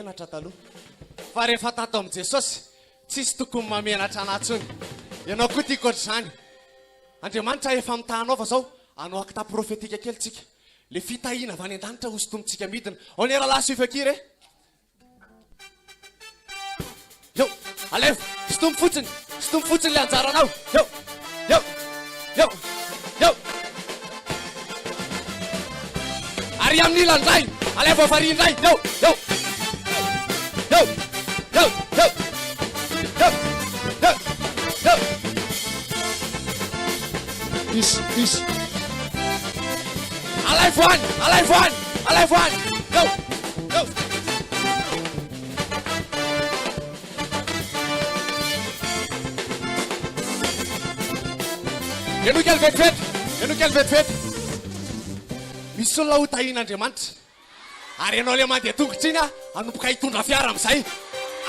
Nahamenatra taloha. Fa rehefa tato amin'i Jesosy, tsisy tokony mahamenatra anah tsony. Ianao koa tiako ohatr'izany. Andriamanitra efa mitaha anao fa zao, hanao acte prophétique kely tsika. Le fitahiana avy any an-danitra hosintomintsika midina. Ao anie rahalahy asio feon-kira e. Eo, alefa, sintomy fotsiny, sintomy fotsiny le anjaranao. Eo, eo, eo, eo. Ary amin'ny ilany indray, alefa farihy indray. Eo, eo, eo, eo, eo, eo, eo, eo. Is, is. Alaivo any, alaivo any, alaivo any. Eo, eo. Henoy kely vetivety, henoy kely vetivety. Misy olona ho tahian'Andriamanitra. Ary ianao ilay mandeha tongotra iny a, hanomboka hitondra fiara amin'izay.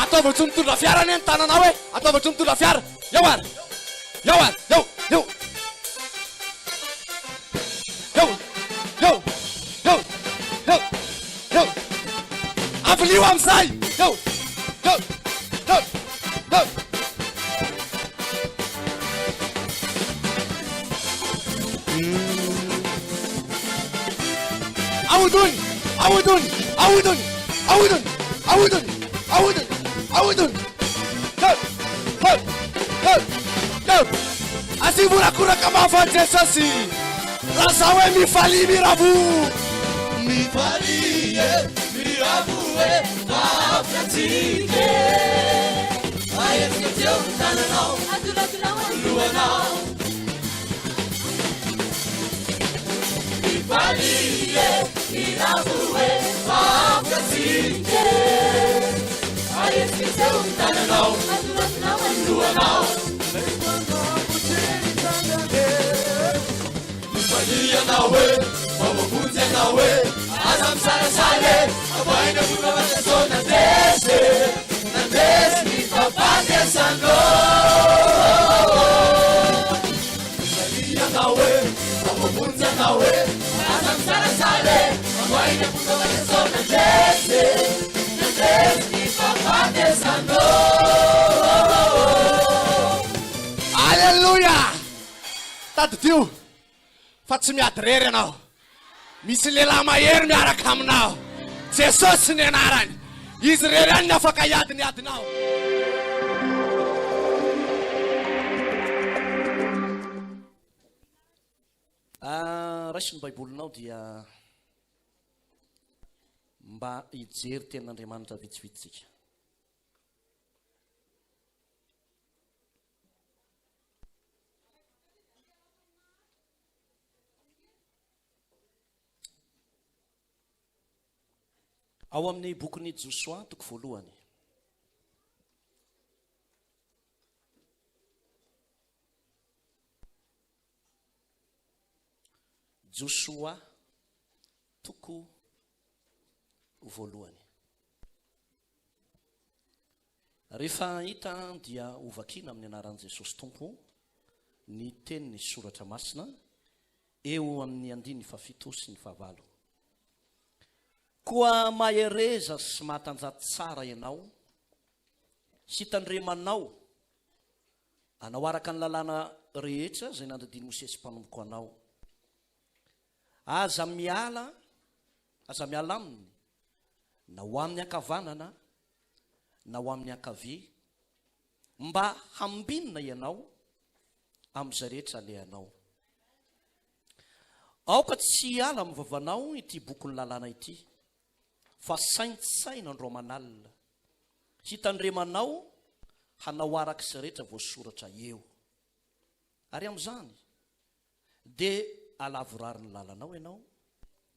Ataovy ohatry ny mitondra fiara anie ny tananao e! Ataovy ohatry ny mitondra fiara. Eo ary! Eo ary! Eo! Eo! Eo! Eo! Eo! Eo! Eo! Avilio amin'izay! Eo! Eo! Eo! Eo! Ahodony! Ahodony! Ahodony! Ahodony! Ahodony! Ahodony! Ahodony! Go! Go! Go! Go! Asivo horakoraka mafy an'i Jesosy! Lazao hoe mifalia miravo! Mifalia e, miravo e, fa avotra antsika e! Ahetsiketseo ny tananao, Adoladolau ny lohanao. Mifalia e, miravo e, fa avotra antsika e! Ahetsiketseo ny tananao, Adoladolau ny lohanao. Mifalia ianao e, fa voavonjy ianao e, aza misalasala e, avoaina vola fa Jesosy nandresy e, nandresy ny fahafatesanao. Mifalia ianao e, fa voavonjy ianao e, aza misalasala e, avoaina vola fa Jesosy nandresy e, nandresy ny fahafatesanao. Alléluia! Tadidio fa tsy miady irery ianao. Misy lehilahy mahery miaraka aminao. Jesosy ny anarany. Izy irery ihany ny afaka hiady ny adinao. Ah, raiso ny Baibolinao dia mba hijery tenin'Andriamanitra vitsivitsy tsika. Ao amin'ny bokin'i Josoa, toko voalohany. Josoa, toko voalohany. Rehefa hita dia hovakiana amin'ny anaran'i Jesosy Tompo ny tenin'ny Soratra Masina eo amin'ny andininy fahafito sy ny fahavalo. Koa mahereza sy mahatanjaha tsara ianao sy tandremanao anao araka ny lalàna rehetra izay nandidian'i Mosesy mpanompoko anao. Aza miala, aza miala aminy na ho amin'ny ankavanana na ho amin'ny ankavia, mba hambinina ianao amin'izay rehetra alehanao. Aoka tsy hiala amin'ny vavanao ity bokin'ny lalàna ity, fa saintsaino andro aman'alina, hitandremanao hanao araka izay rehetra voasoratra eo. Ary amin'izany, dia halavorary ny lalanao ianao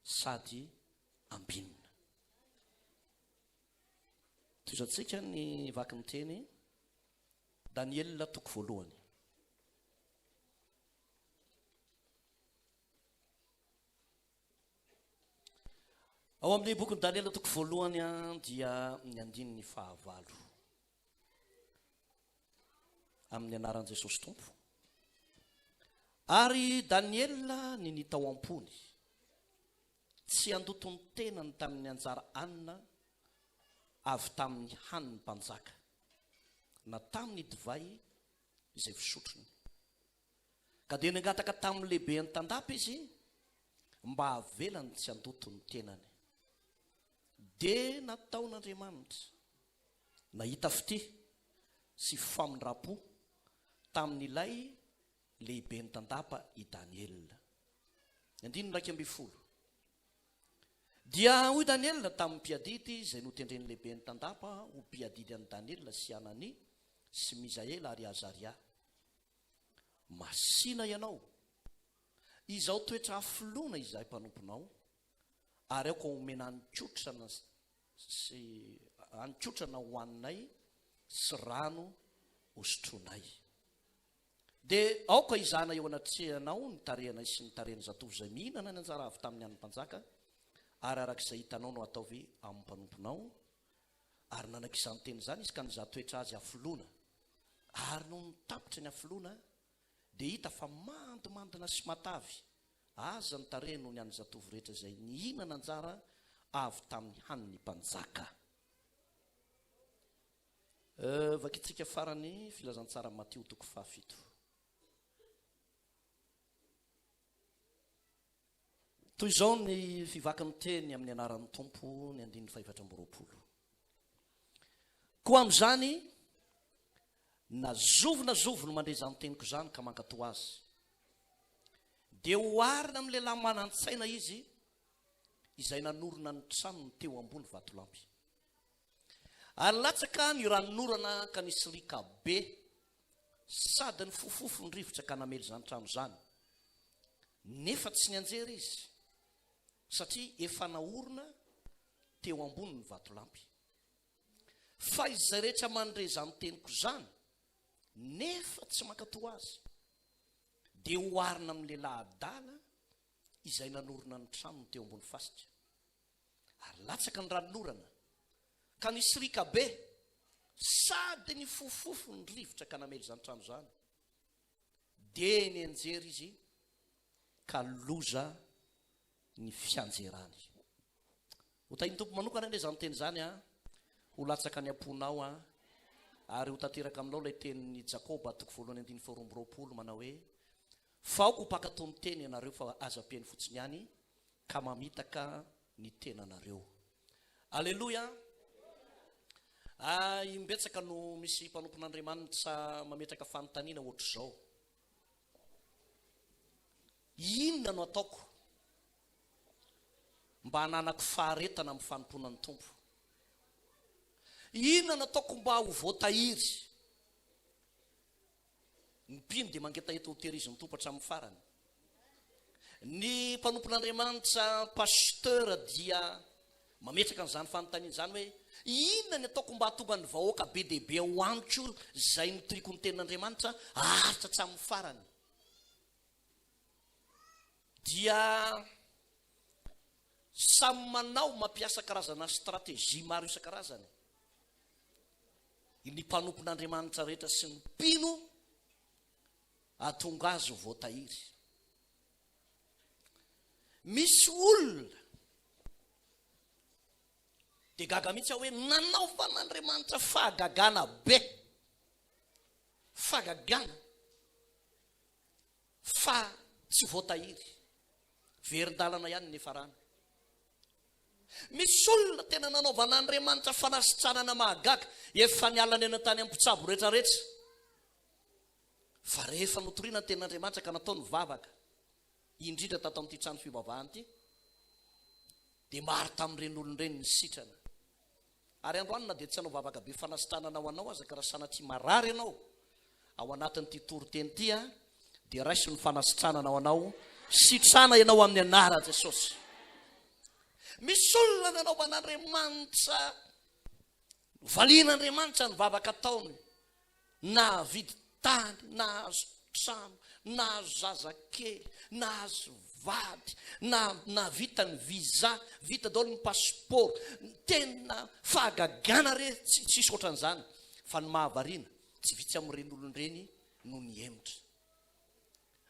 sady ambinina. Tohizantsika ny vaky ny teny Daniela toko voalohany. Ao amin'ny bokin'i Daniela toko voalohany dia ny andininy fahavalo. Amin'ny anaran'i Jesosy Tompo. Ary Daniela ny ny tao am-pony. Tsy handoto ny tenany tamin'ny anjara hanina. avy tamin'ny hanin'ny mpanjaka, na tamin'ny divay izay fisotrony. Ka dia nangataka tamin'ny lehiben'ny tandapa izy mba havelany tsy handoto ny tenany. Dia nataon'Andriamanitra nahita fitia sy famindram-po tamin'ilay lehiben'ny tandapa i Daniela. Andininy 11. Dia hoy Daniela tamin'ny mpiadidy izay notendren'ny lehiben'ny tandapa ho mpiadidy an'i Daniela sy Hanania sy Mizaela ary Azaria, Masìna ianao, izao toetra hafoloana izahay mpanomponao, ary aoka homena hanin-kotrana sy hanin-kotrana hohaninay sy rano hosotroinay. Dia aoka hizahana eo anatrehanao ny tarehinay sy ny tarehin'ny zatovo izay mihinana ny anjara avy tamin'ny hanin'ny mpanjaka, ary araka izay hitanao no ataovy amin'ny mpanomponao. Ary nanaiky izany teny izany izy ka nizaha toetra azy hafoloana. Ary nony tapitra ny hafoloana, dia hita fa mandomandina sy matavy aza ny tarehiny noho ny an'ny zatovo rehetra izay nihinana anjara avy tamin'ny hanin'ny mpanjaka. Vakintsika farany Filazantsara Matio toko fahafito. Toy izao ny fivakin'ny teny amin'ny anaran'ny Tompo ny andininy fahefatra amby roapolo. Koa amin'izany, na zovy na zovy no mandre izany teniko izany ka mankatò azy, dia oharina amin'ny lehilahy manan-tsaina izy izay nanorina ny tranony teo ambony vatolampy. Ary latsaka ny ranonorana ka nisy riaka be sady nifofofo ny rivotra ka namely izany trano izany. Nefa tsy nianjera izy, satria efa naorina teo ambony ny vatolampy. Fa izay rehetra mandre izany teniko izany, nefa tsy mankatò azy, dia oharina amin'ny lehilahy adala izay nanorina ny tranony teo ambony fasika. Ary latsaka ny ranonorana, ka nisy riaka be, sady nifofofofo ny rivotra ka namely izany trano izany. Dia nianjera izy, ka loza ny fianjerany. Ho tahin'ny Tompo manokana anie izany teny izany an, ho latsaka any am-ponao an, ary ho tanteraka aminao ilay tenin'i Jakoba toko voalohany andininy faharoa amby roapolo manao hoe, Fa aoka ho mpankatò ny teny ianareo fa aza ampiany fotsiny ihany ka mamitaka ny tenanareo. Aleloia! Ah, imbetsaka no misy mpanompon'Andriamanitra mametraka fanontaniana ohatr'izao. Inona no ataoko mba hananako faharetana amin'ny fanompoana ny Tompo? Inona no ataoko mba ho voatahiry? Ny mpino dia mangetaheta ho tehirizin'ny Tompo hatramin'ny farany. Ny mpanompon'Andriamanitra pasteur dia mametraka an'izany fanontaniana izany hoe inona ny ataoko mba hahatonga ny vahoaka be dia be ao amiko izay notoriko ny tenin'Andriamanitra haharitra hatramin'ny farany. Dia samy manao mampiasa karazana stratégie maro isan-karazany. Ny mpanompon'Andriamanitra rehetra sy ny mpino hahatonga azy ho voatahiry. Misy olona dia gaga mihitsy aho hoe nanaovan'Andriamanitra fahagagana be, fahagagana fa tsy voatahiry, verin-dalana ihany ny niafarany. Misy olona tena nanaovan'Andriamanitra fanasitranana mahagaga, efa niala nena tany amin'ny mpitsabo rehetrarehetra. Fa rehefa notorina ny tenin'Andriamanitra ka natao ny vavaka, indrindra tato amin'ity trano fivavahana ity, dia maro tamin'ireny olona ireny ny sitrana. Ary androany na dia tsy hanao vavaka be fanasitranana ho anao aza ka raha sanatria marary ianao ao anatin'ity toriteny ity a, dia raiso ny fanasitranana ho anao, sitrana ianao amin'ny anaran'i Jesosy. Misy olona nanaovan'Andriamanitra, valian'Andriamanitra ny vavaka ataony, Nahavidy tany, nahazo trano, nahazo zazakely, nahazo vady, na nahavita ny visa, vita daholo ny passeport. Tena fahagagana re, tsy tsisy ohatran'izany. Fa ny mahavariana, tsy vitsy amin'ireny olona ireny no nihemotra.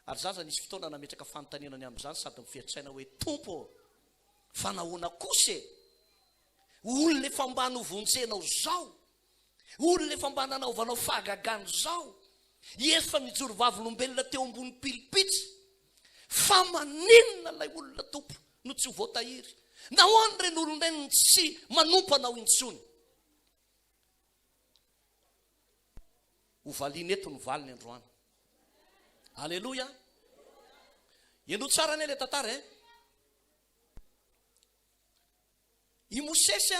Ary za aza nisy fotoana nametraka fanontaniana ny amin'izany sady miferitsaina hoe Tompo ô, fa nahoana kosa e? Olona efa mba novonjenao izao, olona efa mba nanaovanao fahagagana izao, efa nijoro vavolombelona teo ambony pilipitra, fa maninona ilay olona Tompo no tsy ho voatahiry? Nahoana ireny olona ireny no tsy manompo Anao intsony? Ho valiana eto ny valiny androany. Aleloia! Henoy tsara anie ilay tantara e! I Mosesy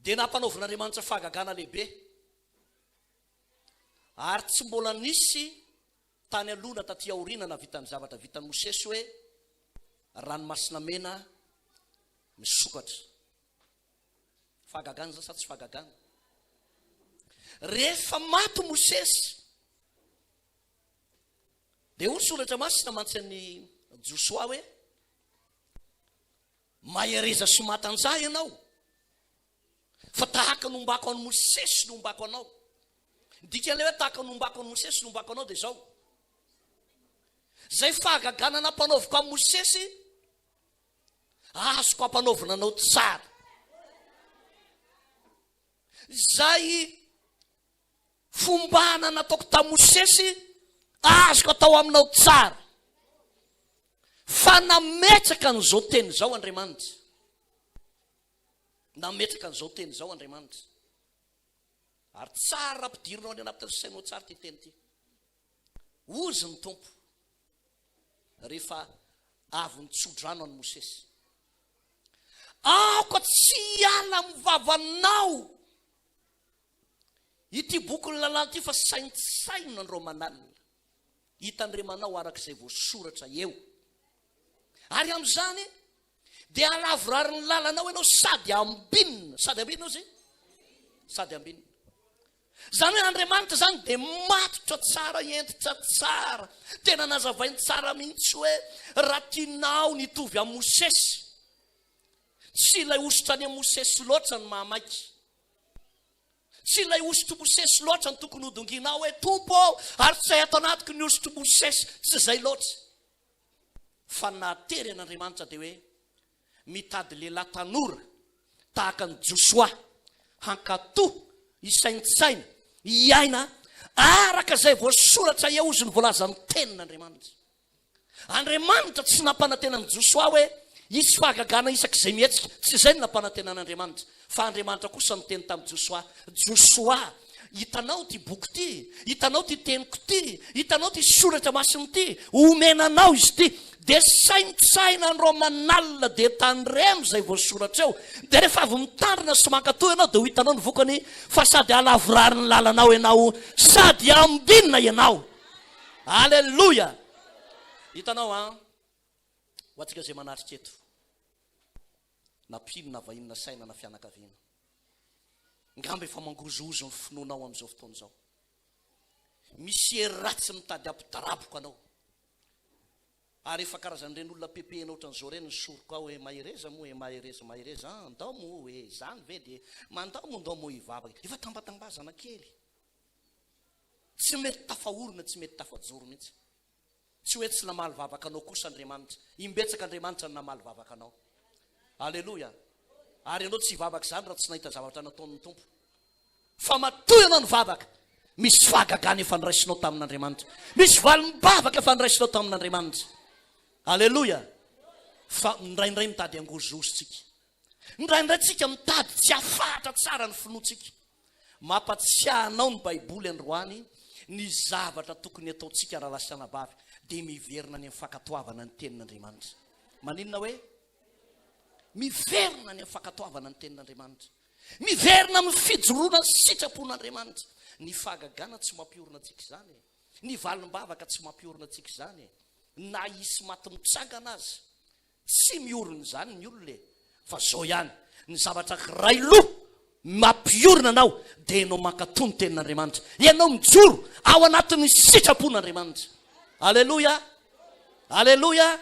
dia nampanaovin'Andriamanitra fahagagana lehibe, ary tsy mbola nisy tany aloha na taty aoriana nahavita ny zavatra vitan'i Mosesy hoe ranomasina mena misokatra. Fahagagana izany sa tsy fahagagana? Rehefa maty Mosesy, Dia hoy ny Soratra Masina mantsy an'i Josoa hoe, Mahereza sy matanjaha ianao, fa tahaka ny ombako an'i Mosesy no ombako anao. Ny dikan'ilay hoe tahaka ny ombako an'i Mosesy no ombako anao dia izao, izay fahagagana nampanaoviko an'i Mosesy, azoko ampanaovina anao tsara. Izay Fombana nataoko tamin'i Mosesy azoko atao aminao tsara. Fa nametraka an'izao teny izao Andriamanitra. Nametraka an'izao teny izao Andriamanitra. Ary tsara ampidirinao any anatin'ny sainao tsara ity teny ity. Hozy ny Tompo rehefa avy nitsodrano an'i Mosesy. Aoka tsy hiala amin'ny vavanao Ity bokin'ny lalàna ity fa saintsaino andro aman'alina, hitandremanao araka izay voasoratra eo. Ary amin'izany dia halavorary ny lalanao ianao sady ambinina, sady ambinina ozy? Sady ambinina. Izany hoe Andriamanitra izany dia matotra tsara, hentitra tsara, tena nazavainy tsara mihitsy hoe raha tianao ny hitovy amin'i Mosesy, tsy ilay hosotra any amin'i Mosesy loatra ny mahamaika. Tsy ilay hosotr'i Mosesy loatra no tokony hodonginao hoe, Tompo ô, ary tsy izay ato anatiko ny hosotr'i Mosesy. Tsy izay loatra. Fa ny nahatery an'Andriamanitra dia hoe, mitady lehilahy tanora tahaka an'i Josoa, hankatò, hisaintsaina, hiaina araka izay voasoratra eo, hozy ny voalazan'ny Tenin'Andriamanitra. Andriamanitra tsy nampanantena an'i Josoa hoe hisy fahagagana isak'izay mihetsika. Tsy izay no nampanantenan'Andriamanitra. Fa Andriamanitra kosa niteny tamin'i Josoa, Josoa, hitanao ity boky ity, hitanao ity teniko ity, hitanao ity soratra masina ity, omena anao izy ity. Dia saintsaina andro aman'alina, dia tandremo izay voasoratra eo. Dia rehefa avy mitandrina sy mankatò ianao, dia ho hitanao ny vokany, fa sady halavorary ny lalanao ianao, sady hambinina ianao. Aleloia! Hitanao an, ho antsika izay manatrika eto, na mpino na vahiny na saina na fianakaviana, ngamba efa mangozohozo ny finoanao amin'izao fotoana izao. Misy hery ratsy mitady hampidaraboka anao. Ary efa karazan'ireny olona pepehina ohatran'izao ireny ny soroka ao hoe mahereza moa e, mahereza, mahereza an, ndao moa e, izany ve dia mandao moa ndao moa hivavaka. Efa tambatambazana kely. Tsy mety tafaorina, tsy mety tafajoro mihitsy. Tsy hoe tsy namaly vavaka anao kosa Andriamanitra. Imbetsaka Andriamanitra no namaly vavaka anao. Aleloia. Ary ianao tsy hivavaka izany raha tsy nahita zavatra nataon'ny Tompo. Fa matoa ianao nivavaka, misy fahagagana efa noraisinao tamin'Andriamanitra. Misy valim-bavaka efa noraisinao tamin'Andriamanitra. Aleloia. Fa indraindray mitady hangozohozo tsika. Indraindray tsika mitady tsy hafahatra tsara ny finoantsika. Mampatsiahy anao ny Baiboly androany ny zavatra tokony hataontsika rahalahy sy anabavy dia miverina any amin'ny fankatoavana ny tenin'Andriamanitra. Maninona hoe? Miverina any amin'ny fankatoavana ny tenin'Andriamanitra. Miverina amin'ny fijoroana ny sitrapon'Andriamanitra. Ny fahagagana tsy mampiorina antsika izany e. Ny valim-bavaka tsy mampiorina antsika izany e. Na hisy maty mitsangana aza. Tsy miorina izany ny olona e! Fa zao ihany, ny zavatra iray loha mampiorina anao dia ianao mankatò ny tenin'Andriamanitra. Ianao mijoro ao anatin'ny sitrapon'Andriamanitra. Aleloia! Aleloia!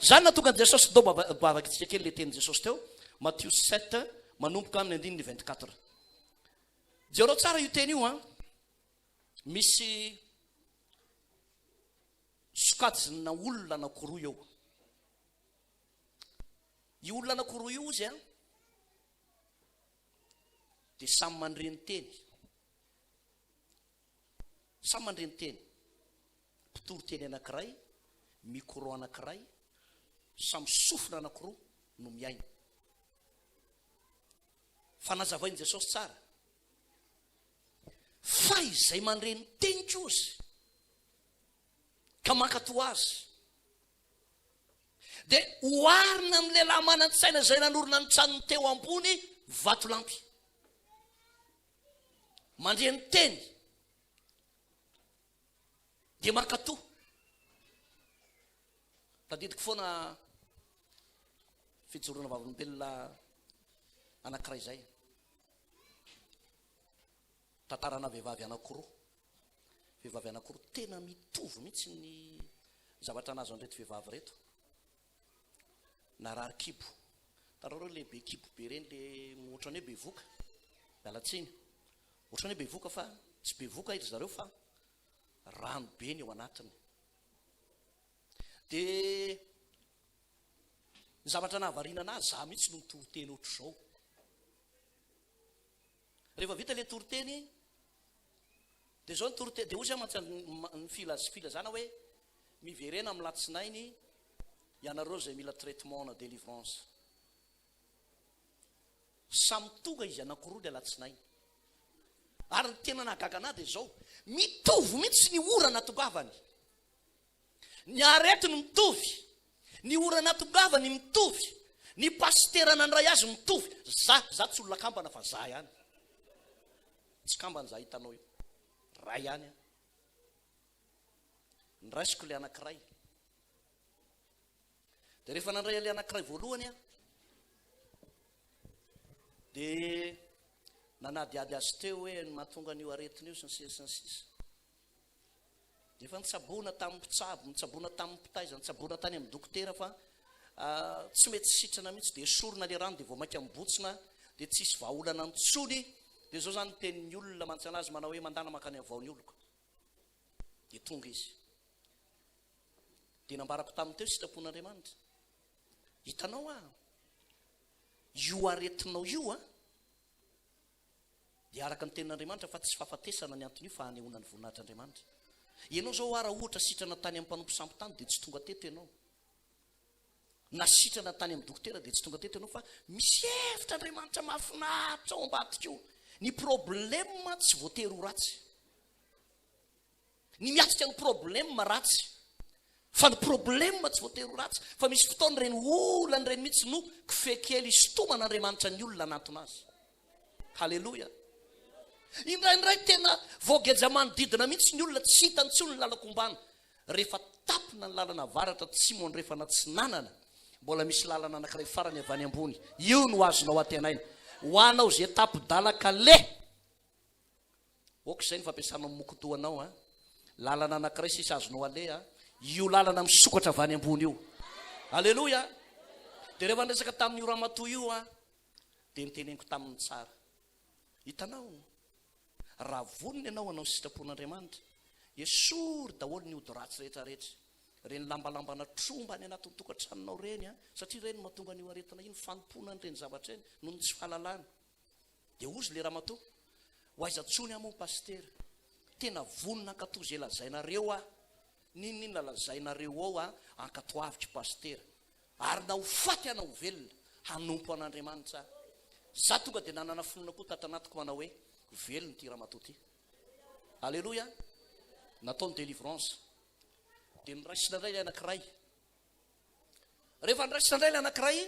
Izany nahatonga an'i Jesosy, ndao mba vakintsika kely ilay tenin'i Jesosy teo, Matio 7, manomboka amin'ny andininy 24. Jereo tsara io teny io an! Misy sokajina olona anankiroa eo. Io olona anankiroa io ozy an, dia samy mandre ny teny. Samy mandre ny teny. Mpitory teny anankiray, micro anankiray, samy sofina anankiroa no mihaino. Fa nazavain'i Jesosy tsara fa izay mandre ny teniko ozy ka mankatò azy dia oharina amin'ny lehilahy manan-tsaina izay nanorina ny tranony teo ambony vatolampy. Mandre ny teny dia mankatò. Tadidiko foana fijoroana vavolombelona anankiray izay. Tantarana vehivavy anankiroa. Vehivavy anankiroa tena mitovy mihitsy ny zavatra nahazo an'ireto vehivavy ireto. Narary kibo. Hitanareo le be kibo be ireny le ohatran'ny hoe bevoka. Miala tsiny. Ohatran'ny hoe bevoka fa tsy bevoka ry zareo fa rano be ny ao anatiny. Dia ny zavatra nahavariana anazy, za mihitsy no nitory teny ohatr'izao. Rehefa vita le toriteny, dia zao ny toriteny, dia hoy za mantsy ny filazana hoe miverena amin'ny latsinainy ianareo izay mila traitement na délivrance. Samy tonga izy anankiroa ilay alatsinainy. Ary ny tena nahagaga anah dia izao, mitovy mihitsy ny ora natongavany. Ny aretiny mitovy, ny ora natongavany mitovy, ny pasitera nandray azy mitovy. Za, za tsy olona kambana fa za ihany. Tsy kambana za hitanao io. Ray ihany aho. Niraisiko ilay anankiray. Dia rehefa nandray an'ilay anankiray voalohany aho, dia nanadihady azy teo hoe ny mahatonga an'io aretina io sy ny sisa sy ny sisa. Efa nitsaboana tamin'ny mpitsabo, nitsaboana tamin'ny mpitaiza, nitsaboana tany amin'ny dokotera fa tsy mety sitrana mihitsy, dia esorina ilay rano dia vao mainka mibotsina, dia tsisy vahaolana intsony. Dia izao izany ny tenin'ny olona mantsy anazy manao hoe mandana mankany amin'ny vao ny oloko. Dia tonga izy. Dia nambarako taminy teo sitrapon'Andriamanitra. Hitanao aho, io aretinao io an, dia araka ny tenin'Andriamanitra fa tsy fahafatesana ny anton'io fa hanehoana ny voninahitr'Andriamanitra. Ianao izao ara ohatra sitrana tany amin'ny mpanompo sampy tany dia tsy tonga teto ianao. Na sitrana tany amin'ny dokotera dia tsy tonga teto ianao fa misy hevitra Andriamanitra mahafinaritra ao ambadika io. Ny problème tsy voatery ho ratsy. Ny miatrika ny problème ratsy. Fa ny problème tsy voatery ho ratsy. Fa misy fotoana ireny olana ireny mihitsy no kofehy kely isintoman'Andriamanitra ny olona hanantona azy. Haleloia. Indraindray tena voageja manodidina mihitsy ny olona, tsy hita intsony ny lalan-kombana. Rehefa tapina ny lalana avaratra, atsimo, andrefana, atsinanana, mbola misy lalana anankiray farany avy any ambony. Io no azonao antenaina. Ho anao izay tapi-dalan-kaleha. Ok izay ny fampiasanao ny mokodohanao an. Lalana anankiray sisa azonao aleha, io lalana misokatra avy any ambony io. Aleloia! Dia rehefa niresaka tamin'io ramatoa io aho, dia niteneniko taminy tsara. Hitanao, raha vonona ianao hanao ny sitrapon'Andriamanitra, esory daholo ny ody ratsy rehetra rehetra. Ireny lambalambana tromba any anatin'ny tokantranonao ireny, an, satria ireny no mahatonga an'io aretina io, ny fanompoana an'ireny zavatra ireny, noho ny tsy fahalalana. Dia hozy le ramatoa, ho aiza tsony aho moa pasitera? Tena vonona hankatoa izay lazainareo aho, n'inon'inona lazainareo ao aho, ankatoaviko pasitera. Ary na ho faty aho na ho velona, hanompo an'Andriamanitra aho. Za tonga dia nanana finoana koa tato anatiko manao hoe, velona ity ramatoa ity. Aleloia! Natao ny délivrance. Dia noraisina indray ilay anankiray. Rehefa noraisina indray ilay anankiray,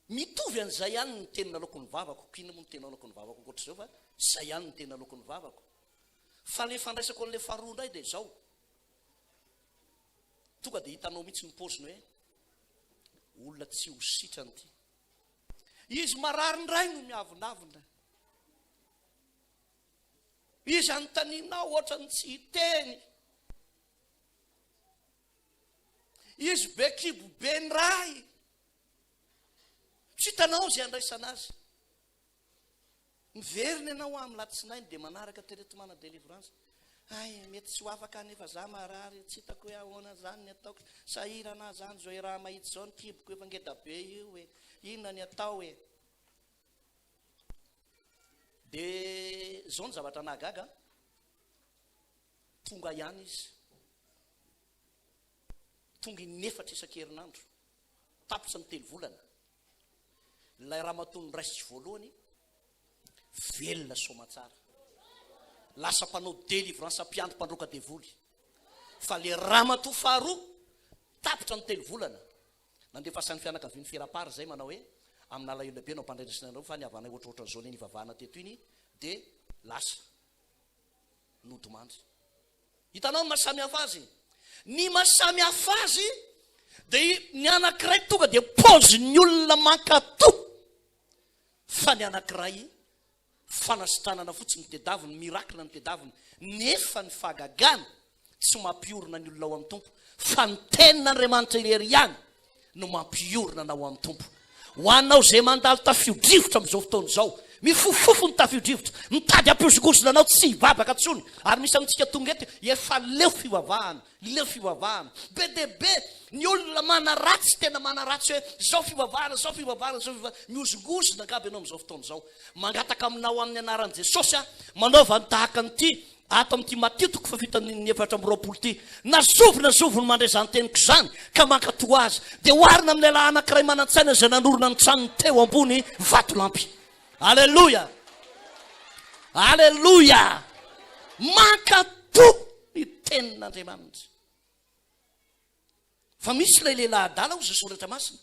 Mitovy an'izay ihany ny teny naloako ny vavako, k'inona moa ny teny naloako ny vavako ankoatr'izao fa izay ihany ny teny naloako ny vavako. Fa le fandraisako an'le faharoa indray dia izao, tonga dia hitanao mihitsy ny paoziny hoe olona tsy ho sitrana ity. Izy marary indray no miavonavona. Izy anontanianao ohatran'ny tsy hiteny. Izy be kibo be indray. Tsy hitanao izay handraisana azy. Miverina ianao amin'ny latsinainy dia manaraka traitement na délivrance. Hay, mety tsy ho afaka anefa za marary, tsy hitako hoe ahoana zany ny ataoko, sahirana aho zany zao raha mahitsy zao ny kiboko efa ngeda be io e, inona ny atao e. De zao ny zavatra nahagaga, tonga ihany izy, tonga inefatra isan-kerinandro, tapitra ny telo volana, Ilay ramatoa noraisiko voalohany, velona soamatsara. Lasa mpanao délivrance mpiandry mpandroaka devoly. Fa le ramatoa faharoa, tapitra ny telo volana, nandefasan'ny fianakaviany firapara izay manao hoe, amin'alahelo lehibe no ampandrenesina anareo fa ny havanay ohatrohatran'izao le nivavahana teto iny dia lasa nodimandry. Hitanao ny maha samy hafa azy? Ny maha samy hafa azy dia ny anankiray tonga dia paozin'ny olona mankato fa ny anankiray fanasitranana fotsiny no tedaviny, miracle no tedaviny, nefa ny fahagagana tsy mampiorina ny olona ao amin'ny Tompo fa ny tenin'Andriamanitra irery ihany no mampiorina anao amin'ny Tompo. Ho anao izay mandalo tafio-drivotra amin'izao fotoana izao, mifofofofo ny tafio-drivotra, mitady hampihozongozona anao tsy hivavaka intsony, ary misy amintsika tonga eto efa leo fivavahana, leo fivavahana. Be dia be ny olona manaratsy, tena manaratsy hoe izao fivavahana, izao fivavahana, izao fivavahana. Mihozongozona angamba ianao amin'izao fotoana izao. Mangataka aminao amin'ny anaran'i Jesosy aho, manaova ny tahaka an'ity Ato amin'ity Matio toko fahafito andininy 24 ity, Na zovy na zovy no mandre izany teniko izany ka mankatò azy, dia oharina amin'ny lehilahy anankiray manan-tsaina izay nanorina ny tranony teo ambony vatolampy. Aleloia! Aleloia! Mankatò ny tenin'Andriamanitra. Fa misy ilay lehilahy adala, hozy ny Soratra Masina,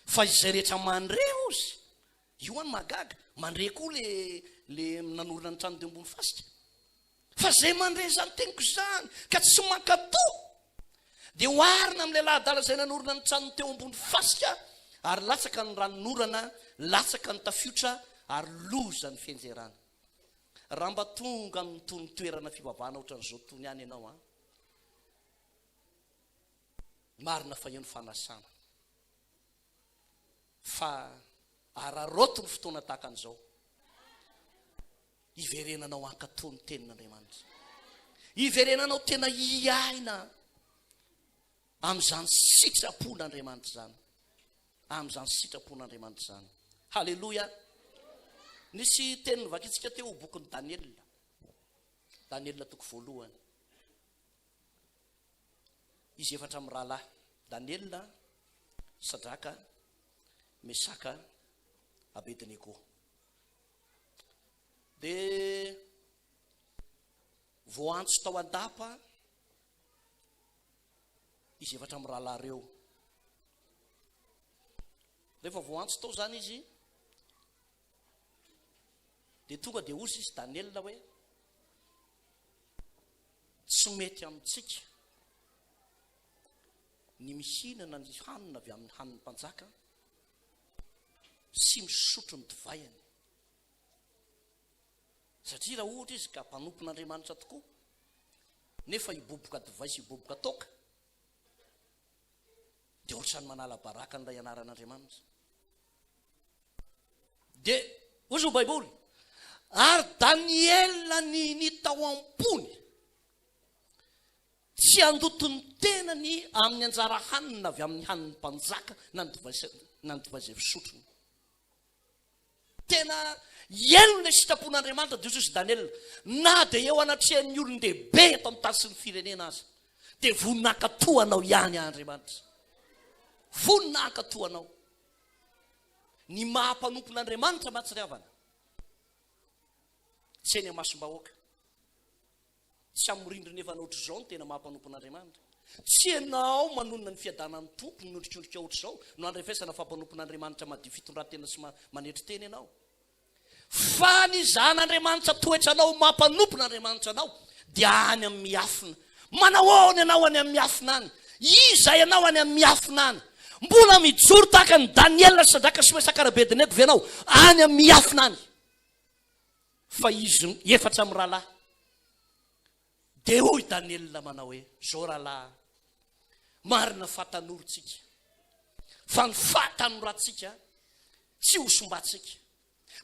fa izay rehetra mandre, hozy, Io an mahagaga, mandre koa le le nanorina ny trano teo ambony fasika. Fa zay mandre izany teniko izany ka tsy mankato dia oharina amin'ny lehilahy adala izay nanorina ny tranony teo ambony fasika ary latsaka ny ranonorana, latsaka ny tafiotra ary loza ny fianjerana. Raha mba tonga amin'itony toerana fivavahana ohatran'izao tony ihany ianao an, marina fa eo ny fanasana. Fa araraoty ny fotoana tahaka an'izao hiverenanao hankatò ny tenin'Andriamanitra. Hiverenanao tena hiaina amin'izany sitrapon'Andriamanitra izany. Amin'izany sitrapon'Andriamanitra izany. Haleloia. Nisy teny novakintsika teo bokin'i Daniela. Daniela toko voalohany. Izy efatra mirahalahy, Daniela, Sadraka, Mesaka, Abednego. Dia voantso tao an-dapa izy efatra mirahalahy ireo. Rehefa voantso tao izany izy, dia tonga dia hozy izy Daniela hoe, Tsy mety amintsika ny mihinana ny hanina avy amin'ny hanin'ny mpanjaka sy misotro ny divaiany. Satria raha ohatra izy ka mpanompon'Andriamanitra tokoa, nefa hiboboka divay sy hiboboka toaka, dia ohatran'ny manala baraka an'ilay anaran'Andriamanitra. Dia hoy izao Baiboly, ary Daniela ninia tao am-pony tsy handoto ny tenany amin'ny anjara hanina avy amin'ny hanin'ny mpanjaka na ny divay na ny divay izay fisotrony. Tena hihaino ilay sitrapon'Andriamanitra dia hoy izy Daniela, na dia eo anatrehan'ny olon-dehibe eto amin'ny tany sy ny firenena aza, dia vonona hankatò anao ihany aho Andriamanitra. Vonona hankatò anao. Ny maha mpanompon'Andriamanitra mantsy ry havana, tsy eny amasom-bahoaka, tsy amin'ny rindrina efa ohatr'izao no tena maha mpanompon'Andriamanitra. Tsy ianao manonona ny fiadanan'ny Tompo miondrikondrika ohatr'izao no andrefesana fa mpanompon'Andriamanitra madio fitondran-tena sy manetry tena ianao. Fa ny izahan'Andriamanitra toetra anao ho maha mpanompon'Andriamanitra anao dia any amin'ny miafina. Manao ahoana ianao any amin'ny miafina any? Iza ianao any amin'ny miafina any? Mbola mijoro tahaka an'i Daniela, Sadraka sy Mesaka ary Abednego ve ianao any amin'ny miafina any? Fa izy efatra mirahalahy. Dia hoy Daniela manao hoe, Izao rahalahy, marina fa tanora tsika, fa ny fahatanorantsika tsy ho sombantsika.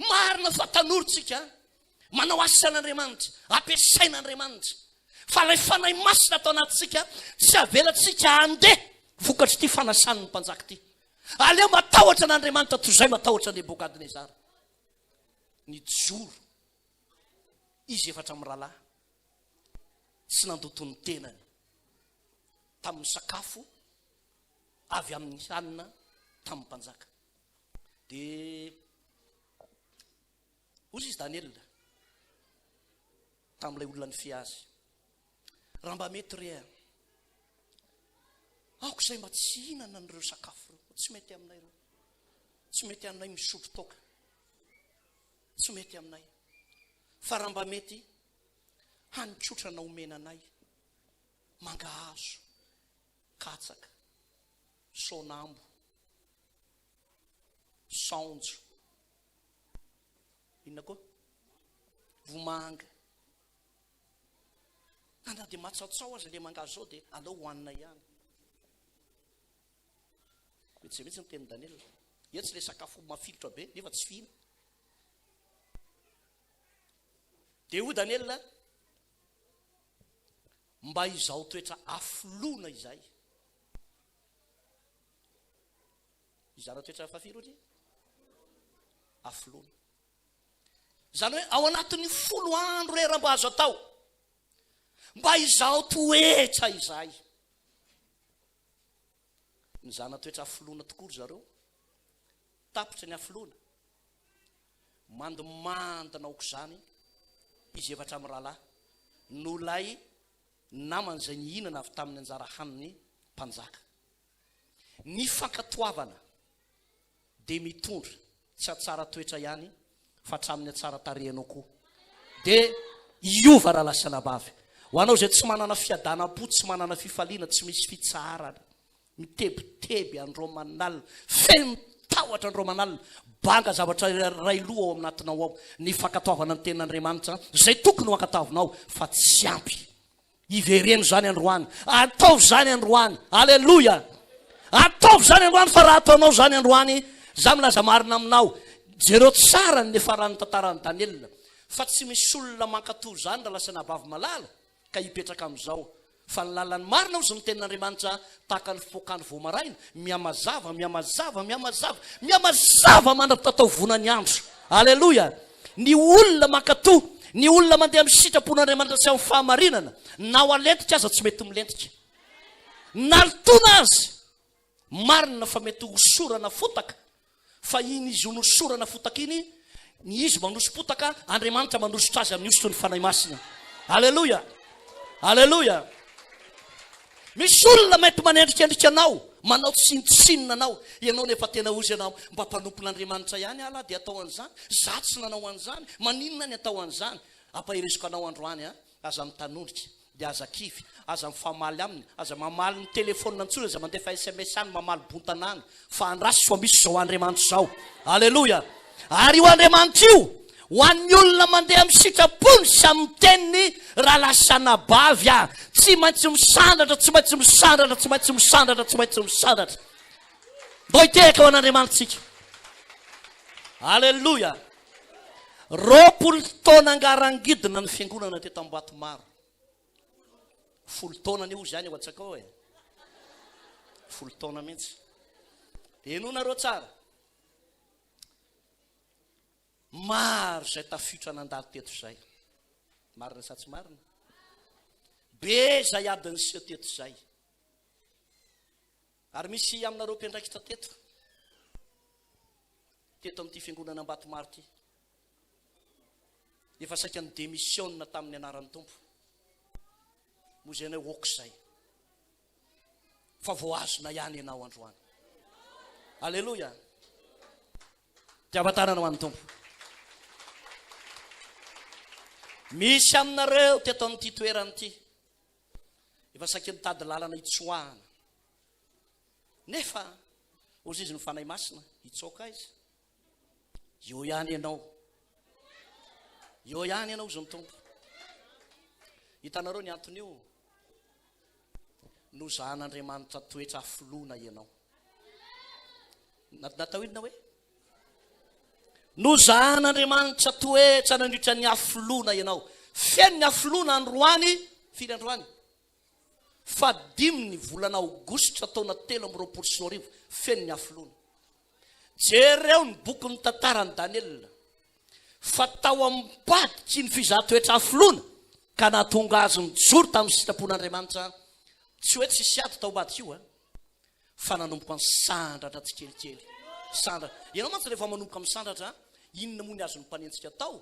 Marina fa tanora tsika, manao asan'Andriamanitra, ampiasain'Andriamanitra. Fa ilay Fanahy Masina ato anatintsika tsy avelantsika handeha vokatr'ity fanasan'ny mpanjaka ity. Aleo matahotra an'Andriamanitra toy izay matahotra an'i Nebokadnezara. Nijoro izy efatra mirahalahy, tsy nandoto ny tenany tamin'ny sakafo avy amin'ny hanina tamin'ny mpanjaka. Dia hoy izy Daniela tamin'ilay olona nifehy azy, Raha mba mety re a, aoka izay mba tsy hihinana an'ireo sakafo ireo, tsy mety aminay ireo, tsy mety aminay misotro toaka, tsy mety aminay, fa raha mba mety hanin-kotrana omena anay, mangahazo, katsaka, soanambo, saonjo, inona koa? Vomanga. Na na dia matsaotsao aza ilay mangahazo izao dia aleo hohanina ihany. Mety izay mihitsy ny tenin'i Daniela. Etsy ilay sakafo mafilotra be nefa tsy fihina. Dia hoy Daniela, mba izao toetra afoloana izay. Hizara toetra fahafiry ohatra? Hafoloana. Izany hoe ao anatin'ny folo andro re raha mba azo atao. Mba izao toetra izay. Ny zana-toetra hafoloana tokoa ry zareo. Tapitra ny hafoloana. Mandimandina aok'izany izy efatra mirahalahy noho ilay namany izay nihinana avy tamin'ny anjara hanin'ny mpanjaka. Ny fankatoavana dia mitondra tsy hatsara toetra ihany fa hatramin'ny hatsara tarehinao koa. Dia hiova rahalahy sy anabavy. Ho anao izay tsy manana fiadanam-po, tsy manana fifaliana, tsy misy fitsaharana, mitebiteby andro aman'alina, feno tahotra andro aman'alina, banga zavatra iray loha ao aminatinao ao, ny fankatoavana ny tenin'Andriamanitra izay tokony ho ankatoavinao fa tsy ampy. Ivereno izany androany. Ataovy izany androany. Aleloia! Ataovy izany androany fa raha ataonao izany androany, za milaza marina aminao, jereo tsara ny niafaran'ny tantaran'i Daniela, fa tsy misy olona mankatò izany raha lasa anabavy malala ka hipetraka amin'izao. Fa ny lalan'ny marina hozy ny tenin'Andriamanitra tahaka ny fipoakandro vao maraina, mihamazava, mihamazava, mihamazava, mihamazava mandra-pitataovona ny andro. Aleloia! Ny olona mankatò, ny olona mandeha amin'ny sitrapon'Andriamanitra sy amin'ny fahamarinana, na ho alentika aza tsy mety milentika. Na lotona aza, marina fa mety hosorana fotaka, fa iny izy ho nosorana fotaka iny, ny izy manoso-potaka, Andriamanitra manosotra azy amin'ny hosotry ny Fanahy Masina. Aleloia! Aleloia! Misy olona mety manendrikendrika anao, manao tsinontsinona anao, ianao nefa tena hozy ianao, mba mpanompon'Andriamanitra ihany aho lahy dia atao an'izany, za tsy nanao an'izany, maninona ny atao an'izany? Ampahereziko anao androany an, aza mitanondrika, dia aza kivy, aza mifamaly aminy, aza mamaly ny telephone intsony, aza mandefa sms any, mamaly bontana any, fa andraso fa misy izao Andriamanitra izao. Aleloia! Ary io Andriamanitra io, ho an'ny olona mandeha amin'ny sitrapony sy amin'ny teniny, rahalahy sy anabavy a, tsy maintsy misandratra, tsy maintsy misandratra, tsy maintsy misandratra, tsy maintsy misandratra. Ndao hitehaka ho an'Andriamanitsika. Aleloia! 20 taona angarangidina ny fiangonana teto Ambatomaro. Folo taona anie ozy any ao an-tsakao e. Folo taona mihitsy. Dia henoinareo tsara. Maro izay tafiotra nandalo teto izay. Marina sa tsy marina? Be izay ady niseho teto izay. Ary misy aminareo mpiandraikitra teto, teto amin'ity fiangonana Ambatomaro ity. Efa saika ni-demisiona tamin'ny anaran'ny Tompo. Moa izay ianao ok izay. Fa voahazona ihany ianao androany. Aleloia. Tiava-tanana ho an'ny Tompo. Misy aminareo teto amin'ity toerana ity. Efa saika nitady lalana hitsoahana. Nefa, hozy izy ny Fanahy Masina, hitsoaka aiza? Eo ihany ianao. Eo ihany ianao, hozy ny Tompo. Hitanareo ny anton'io? Nozahan'Andriamanitra toetra hafoloana ianao. Natao inona hoe? Nozahan'Andriamanitra toetra nandritra ny hafoloana ianao. Feno ny hafoloana androany. Firy androany? Fahadimy ny volana aogositra taona 2023, feno ny hafoloana. Jereo ny bokin'ny tantaran'i Daniela, fa tao ambadiky ny fizahan-toetra hafoloana ka nahatonga azy nijoro tamin'ny sitrapon'Andriamanitra, tsy hoe tsisy ady tao ambadika io, fa nanomboka nisandratra tsikelikely. Sandratra. Ianao mantsy rehefa manomboka misandratra, inona moa ny azon'ny mpanenjika atao?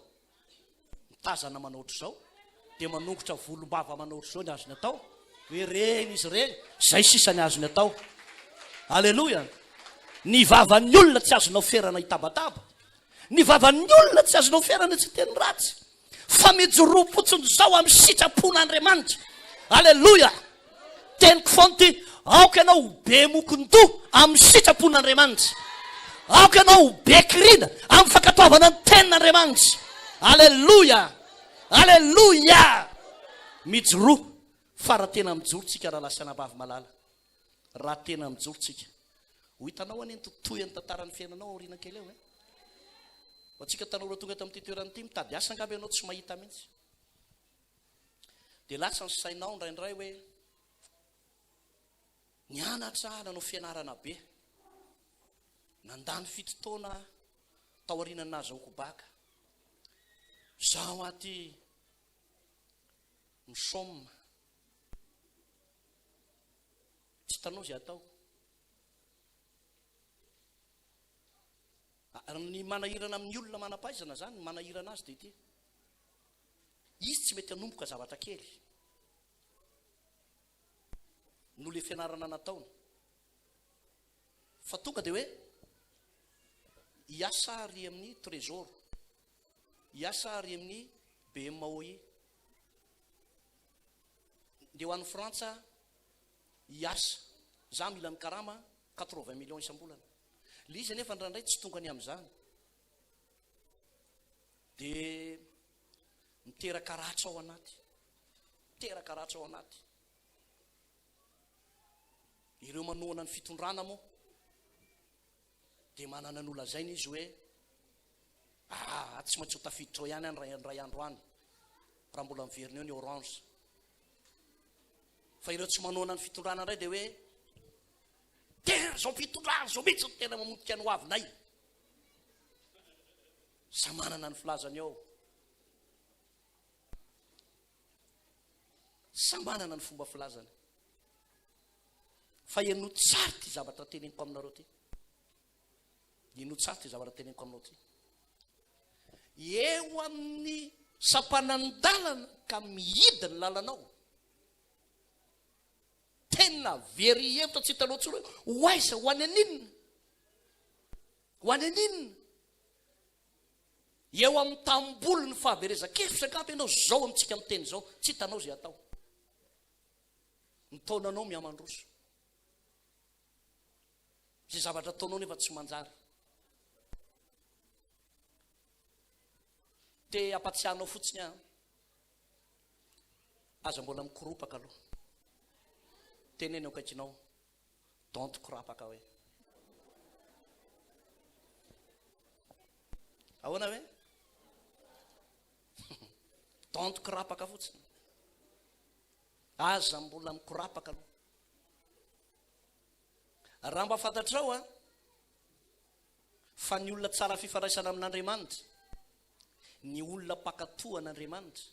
Mitazana manao ohatr'izao, dia manongotra volombava manao ohatr'izao ny azony atao. Hoe reny izy ireny, izay sisa ny azony atao. Aleloia! Ny vavan'ny olona tsy azonao ferana hitabataba. Ny vavan'ny olona tsy azonao ferana tsy hiteny ratsy. Fa mijoroa fotsiny izao amin'ny sitrapon'Andriamanitra. Aleloia! Teniko foana ity, aoka ianao ho be mokon-doha amin'ny sitrapon'Andriamanitra. Aoka ianao ho be kirina amin'ny fankatoavana ny tenin'Andriamanitra. Aleloia! Aleloia! Mijoroa, fa raha tena mijoro tsika rahalahy sy anabavy malala, raha tena mijoro tsika, ho hitanao anie ny totohin'ny tantaran'ny fiainanao aoriana kely eo e. Ho antsika tanora tonga eto amin'ity toerana ity, mitady asa angamba ianao tsy mahita mihitsy. Dia lasa ny sainao indraindray hoe nianatra aho, nanao fianarana be, nandany fito taona taorian'ny nahazahoako baka. Izaho aty misôma. Tsy hitanao izay atao. Ary ny manahirana amin'ny olona manam-pahaizana izany, ny manahirana azy dia ity. Izy tsy mety hanomboka zavatra kely noho le fianarana nataony fa tonga dia hoe hiasa ary amin'ny trésor, hiasa ary amin'ny BMOI, ndeha ho any Frantsa hiasa, za mila mikarama 80 millions isam-bolana. Le izy anefa indraindray tsy tonga ny amin'izany. Dia miteraka ratra ao anaty. Miteraka ratra ao anaty. Ireo manohana ny fitondrana moa dia manana ny holazaina izy hoe ah, tsy maintsy ho tafiditra ao ihany any ray andro any raha mbola miverina eo ny orange. Fa ireo tsy manohana ny fitondrana indray dia hoe tena izao fitondrana izao mihitsy no tena mamotika ny hoavinay. Samy manana ny filazany ao. Samy manana ny fomba filazany. Fa henoy tsara ity zavatra teneniko aminareo ity. Henoy tsara ity zavatra teneniko aminao ity. Eo amin'ny sampanan-dalana ka mihidy ny lalanao. Tena very hevitra tsy hitanao intsony hoe ho aiza, ho any aninona. Ho any aninona? Eo amin'ny tambolin'ny fahaverezan-kevitra angamba ianao izao amintsika miteny izao, tsy hitanao izay atao. Ny taonanao mihamandroso. Izay zavatra ataonao nefa tsy manjary. Te hampatsiahy anao fotsiny aho. Aza mbola mikoropaka aloha. Teneno eo akaikinao. Don't korapaka hoe. Ahoana hoe? Don't korapaka fotsiny. Aza mbola mikorapaka aloha. Raha mba fantatrao a fa ny olona tsara fifandraisana amin'Andriamanitra, ny olona mpankatoa an'Andriamanitra,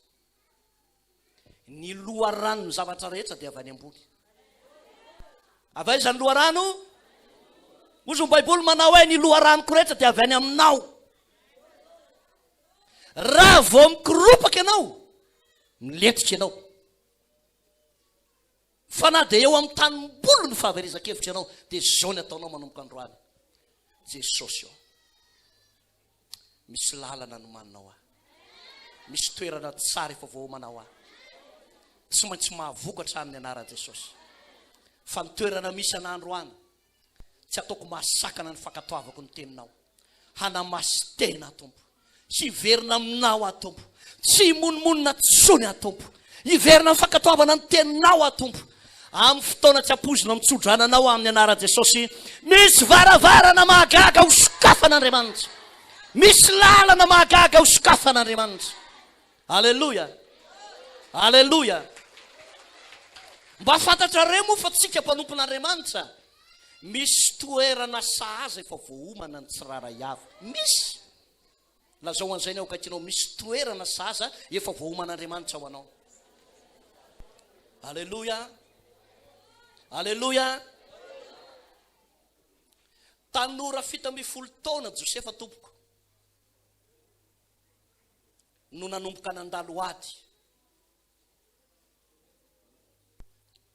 Ny loharanon'ny zavatra rehetra dia avy any ambony. Avy aiza ny loharano? Hozy ny Baiboly manao hoe ny loharanoko rehetra dia avy any aminao. Raha vao mikoropaka ianao, milentika ianao. Fa na dia eo amin'ny tanimbolo ny fahaverezan-kevitra ianao, dia izao ny ataonao manomboka androany. Jesosy ô. Misy lalana nomaninao ahy. Misy toerana tsara efa voaomana ho ahy. Tsy maintsy mahavokatra amin'ny anaran'i Jesosy. Fa ny toerana misy anah androany, tsy ataoko mahasakana ny fankatoavako ny teninao. Hanamasin-tena aho, Tompo. Hiverina aminao aho, Tompo. Tsy himonomonona intsony aho, Tompo. Hiverina amin'ny fankatoavana ny teninao aho, Tompo. Amin'ny fotoana tsy ampoizina mitsodrano anao amin'ny anaran'i Jesosy. Misy varavarana mahagaga ho sokafan'Andriamanitra. Misy lalana mahagaga ho sokafan'Andriamanitra. Aleloia. Aleloia. Mba fantatrareo moa fa tsika mpanompon'Andriamanitra misy toerana sahaza efa voaomana ny tsirairay avy. Misy. Lazao an'izay ny ao akaikinao, misy toerana sahaza efa voaoman'Andriamanitra ho anao. Aleloia. Aleloia. Tanora 17 taona Josefa tompoko no nanomboka nandalo ady.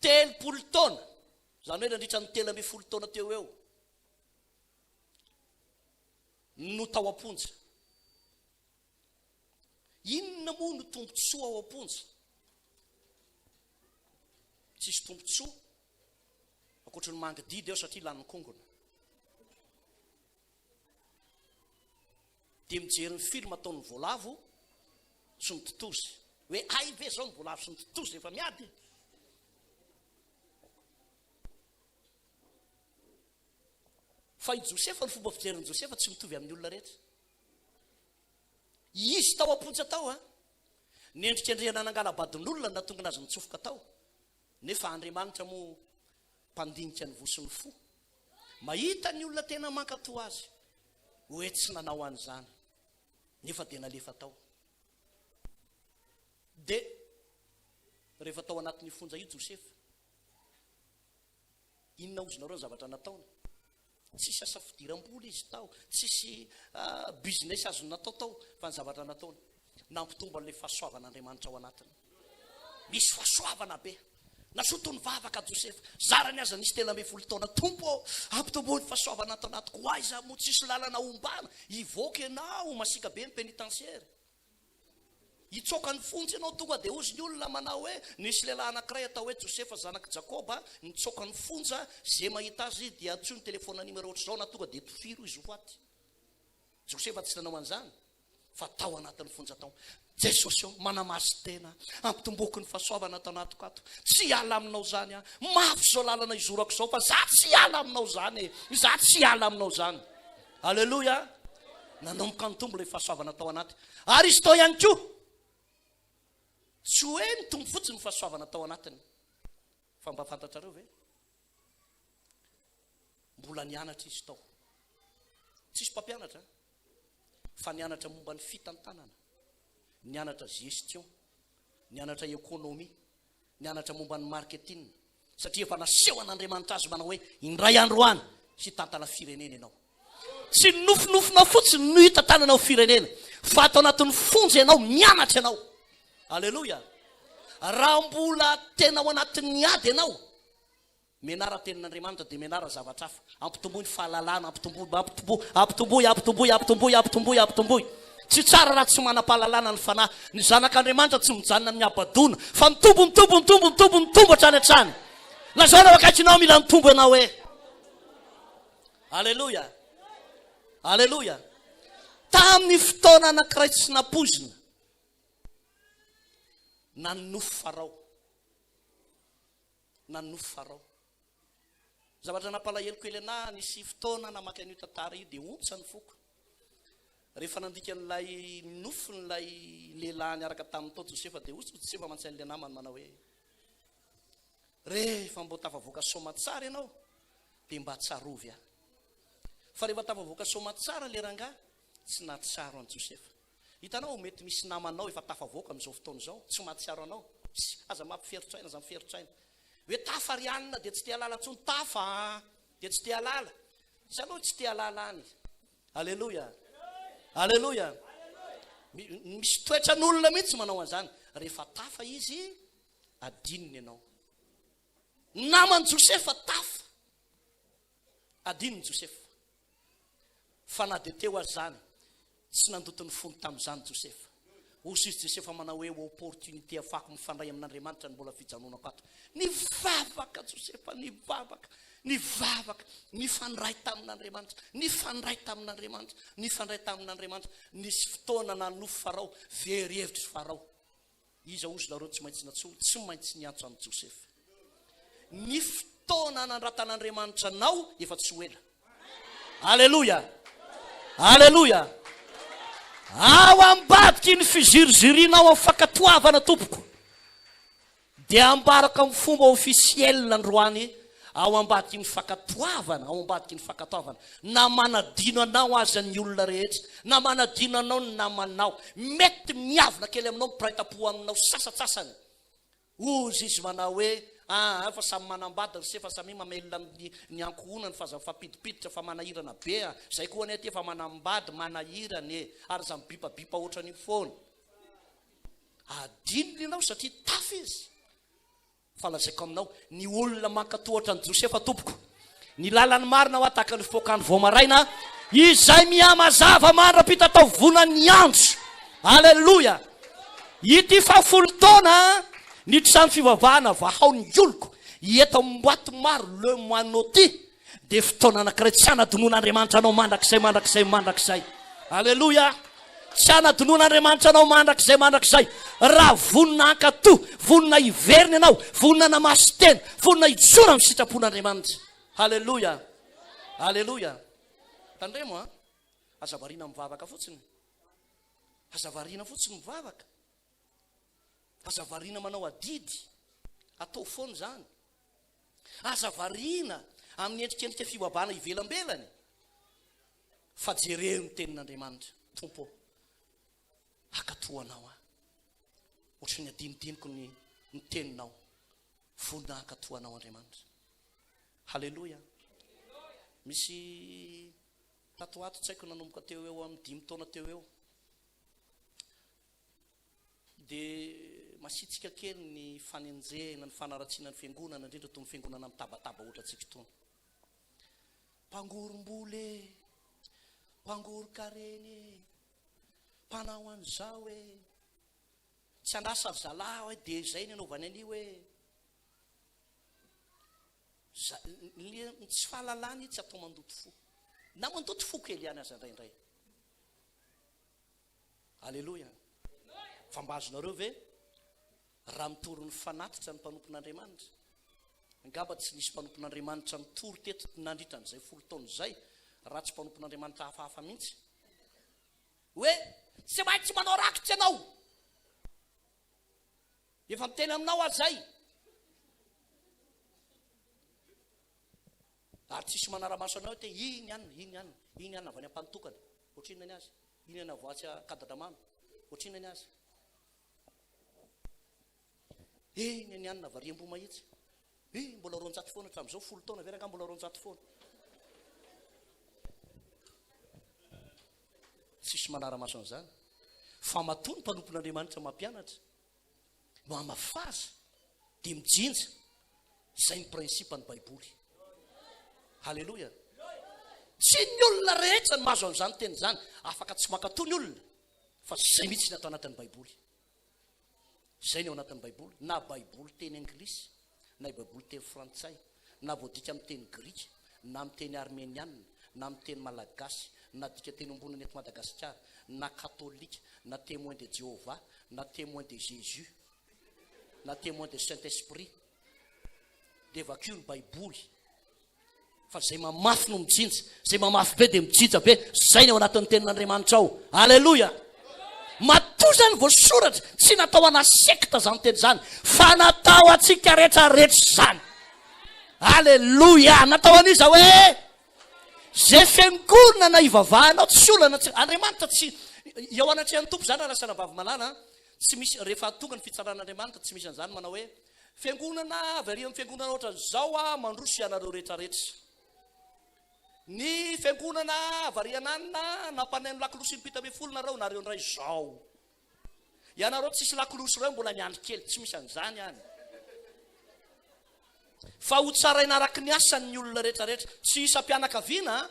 30 taona, izany hoe nandritra ny 13 taona teo eo no tao am-ponja. Inona moa no tombontsoa ao am-ponja? Tsisy tombontsoa ankoatry ny mangididy eo satria lanin'ny kongona. Dia mijery ny film ataon'ny voalavo sy ny totozy. Hoe hay ve izao ny voalavo sy ny totozy efa miady? Fa i Josefa, ny fomba fijerin'i Josefa tsy mitovy amin'ny olona rehetra. Izy tao am-ponja tao, a. Nendrikendrehana nangala-badin'olona no nahatongana azy nitsofoka tao. Nefa Andriamanitra moa mpandinika ny voa sy ny fo. Mahita ny olona tena mankatò azy hoe tsy nanao an'izany, nefa dia nalefa tao. Dia rehefa tao anatin'io fonja io Josefa, Inona ozy nareo ny zavatra nataony? Tsisy asa fidiram-bola izy tao, tsisy business azony natao tao, fa ny zavatra nataony, nampitombo an'ilay fahasoavan'Andriamanitra ao anatiny. Misy fahasoavana be. Nazoto nivavaka Josefa. Zarany aza nisy 13 taona. Tompo ô, ampitomboy ny fahasoavana ato anatiko. Ho aiza moa tsisy lalana hombana. Hivoaka ianao, masiaka be ny pénitentiaire. Hitsoaka ny fonja ianao, tonga dia hozy ny olona manao hoe, Nisy lehilahy anankiray atao hoe Josefa zanak'i Jakoba, nitsoaka ny fonja, ze mahita azy dia antsoy ny telephone numéro ohatr'izao na tonga dia tifiro izy ho faty. Josefa tsy nanao an'izany fa tao anatin'ny fonja tao. Jesosy ô, manamasin-tena, ampitomboako ny fahasoavana ato anatiko ato. Tsy hiala aminao izany aho. Mafy izao lalana izorako izao fa za tsy hiala aminao izany e. Za tsy hiala aminao izany. Aleloia! Nanomboka nitombo ilay fahasoavana tao anaty. Ary izy tao ihany koa. Tsy hoe nitombo fotsiny ny fahasoavana tao anatiny. Fa mba fantatrareo ve? Mbola nianatra izy tao. Tsisy mpampianatra fa nianatra momba ny fitantanana, nianatra gestion, nianatra économie, nianatra momba ny marketing satria efa nasehon'Andriamanitra azy manao hoe indray andro any hitantana firenena ianao. Tsy ny nofinofinao fotsiny no hitantananao firenena fa ato anatin'ny fonja ianao mianatra ianao. Aleloia! Raha mbola tena ao anatin'ny ady ianao, Mianara tenin'Andriamanitra dia mianara zavatra hafa. Ampitomboy ny fahalalana, ampitomboy, ampitomboy, ampitomboy, ampitomboy, ampitomboy, ampitomboy, ampitomboy. Tsy tsara raha tsy manam-pahalalana ny fanahy. Ny zanak'Andriamanitra tsy mijanona amin'ny habadoana, fa mitombo, mitombo, mitombo, mitombo, mitombo hatrany hatrany. Lazao raha akaikinao mila mitombo ianao hoe. Aleloia. Aleloia. Tamin'ny fotoana anankiray tsy nampoizina, nanonofy Farao. Nanonofy Farao. Zavatra nampalahelo kely anah, nisy fotoana namaky an'io tantara io dia ontsa ny foko. Rehefa nandika an'ilay nofin'ilay lehilahy niaraka taminy tao Josefa dia hoy Josefa mantsy an'ilay namany manao hoe, Rehefa mbo tafavoaka soamatsara ianao dia mba tsarovy ahy. Fa rehefa tafavoaka soamatsara ilay rangahy, tsy nahatsiaro an'i Josefa. Hitanao, mety misy namanao efa tafavoaka amin'izao fotoana izao, tsy mahatsiaro anao. Tsia, aza mampiferotr'aina, aza miferotr'aina. Hoe tafa ry anona dia tsy te halala intsony, tafa an, dia tsy te halala. Iza aloha tsy te halala any? Aleloia! Aleloia! Misy toetran'olona mihitsy manao an'izany. Rehefa tafa izy, adinony ianao. Naman'i Josefa tafa. Adinon'i Josefa. Fa na dia teo aza izany, tsy nandoto ny fony tamin'izany Josefa. Hoy izy Josefa manao hoe, Opportunité afahako mifandray amin'Andriamanitra ny mbola fijanonako ato. Nivavaka Josefa, nivavaka, nivavaka, nifandray tamin'Andriamanitra, nifandray tamin'Andriamanitra, nifandray tamin'Andriamanitra. Nisy fotoana nanofy Farao, very hevitra i Farao. Iza hozy nareo tsy maintsy natsoina? Tsy maintsy niantso an'i Josefa. Ny fotoana hanandratan'Andriamanitra anao efa tsy ho ela. Aleloia! Aleloia! Ao ambadiky ny fiziriziriana ao amin'ny fankatoavana tompoko. Dia ambarako amin'ny fomba officiel androany ao ambadiky ny fankatoavana, ao ambadiky ny fankatoavana, na manadino anao aza ny olona rehetra, na manadino anao ny namanao, mety miavona kely aminao ny mpiray tampo aminao sasantsasany, Hozy izy manao hoe, Aa fa samy manambady ry se fa samia mamelona ny ny ankohonany fa aza mifampidipiditra fa manahirana be a! Zay koa anie aty efa manambady manahirana e! Ary aza mibipabipa ohatran'io foana. Adinony ianao satria tafy izy. Fa lazaiko aminao, ny olona mankatò ohatran'i Josefa tompoko, Ny lalan'ny marina hoa tahaka ny fipoak'andro vao maraina, izay mihamazava mandra-pitataovonan'ny andro. Aleloia! Ity fahafolo taona ny trano fivavahana vahao ny oloko eto Amboatomaro Le Moineau ity dia fotoana anankiray tsy hanadinoan'Andriamanitra anao mandrakizay mandrakizay mandrakizay. Aleloia! Tsy hanadinoan'Andriamanitra anao mandrakizay mandrakizay raha vonona hankatò, vonona hiverina ianao, vonona hanamasy tena, vonona hijoro amin'ny sitrapon'Andriamanitra. Haleloia! Aleloia! Tandremo an! Aza variana mivavaka fotsiny. Aza variana fotsiny mivavaka. Aza variana manao adidy. Atao foana izany. Aza variana amin'ny endrikendrika fivavahana ivelambelany. Fa jereo ny tenin'Andriamanitra, Tompo ô, hankatò Anao aho. Ohatry ny adinodinoko ny ny teninao. Vonona hankatò Anao Andriamanitra. Haleloia. Misy tato ho ato tsy haiko nanomboka teo eo amin'ny dimy taona teo eo. Dia masiatsika kely ny fanenjehina, ny fanaratsiana ny fiangonana, indrindra itony fiangonana mitabataba ohatrantsika itony. Mpangorom-bola e! Mpangoron-karena e! Mpanao an'izao e! Tsy andrasa ry zalahy hoe dia izay ny anaovany an'io e! Ny tsy fahalalana io tsy atao mandoto fo. Na mandoto fo kely ihany aza indraindray. Aleloia! Fa mba azonareo ve Raha mitory ny fanatitra ny mpanompon'Andriamanitra, angamba tsy nisy mpanompon'Andriamanitra nitory teto nandritra an'izay folo taona izay, raha tsy mpanompon'Andriamanitra hafahafa mihitsy. Hoe, tsy maintsy manao rakitra ianao! Efa miteny aminao aho izay. Ary tsisy manara-maso anao te iny anona, iny anona, iny anona avy any Ampanotokana. Ohatrinona ny azy? Iny anona avy atsy Ankadindramamy. Ohatrinona ny azy? Eny ny anona variambo mahitsy. Eh, mbola 200 foana hatramin'izao, folo taona ve rangahy mbola 200 foana. Tsisy manara-maso an'izany. Fa matoa ny mpanompon'Andriamanitra mampianatra, no hamafaza, dia mijinja, izay ny principe ny Baiboly. Haleloia. Tsy ny olona rehetra no mahazo an'izany teny izany. Afaka tsy mankatò ny olona. Fa zay mihitsy ny ato anatin'ny baiboly. Zay ny ao anatin'ny baiboly, na baiboly teny anglisy, na baiboly teny frantsay, na voadika amin'ny teny grika, na amin'ny teny armeniana, na amin'ny teny malagasy, na dika teny ombonana eto Madagasikara, na katolika, na témoin de Jehovah, na témoin de Jésus, na témoin de Saint Esprit. Dia vakio ny baiboly. Fa izay mamafy no mijinja, izay mamafy be dia mijinja be, izay ny ao anatin'ny tenin'Andriamanitra ao. Aleloia! Matoa izany voasoratra, tsy natao ana sekta izany teny izany, fa natao antsika rehetra rehetra izany. Aleloia! Natao an'iza hoe? Izay fiangonana ivavahanao, tsy olana, tsy, Andriamanitra tsy, eo anatrehan'ny Tompo izany raha lasa anabavy malala, tsy misy, rehefa tonga ny fitsaran'Andriamanitra, tsy misy an'izany manao hoe, Fiangonana avy ary amin'ny fiangonana ohatran'izao aho mandroso ianareo rehetra rehetra. Ny fiangonana avy ary ananina nampanaino lakolosy impito 15 nareo, nareo indray izao. Ianareo tsisy lakolosy ireo mbola miandry kely, tsy misy an'izany any. Fa ho tsaraina araka ny asany ny olona rehetra rehetra, tsy isam-pianakaviana,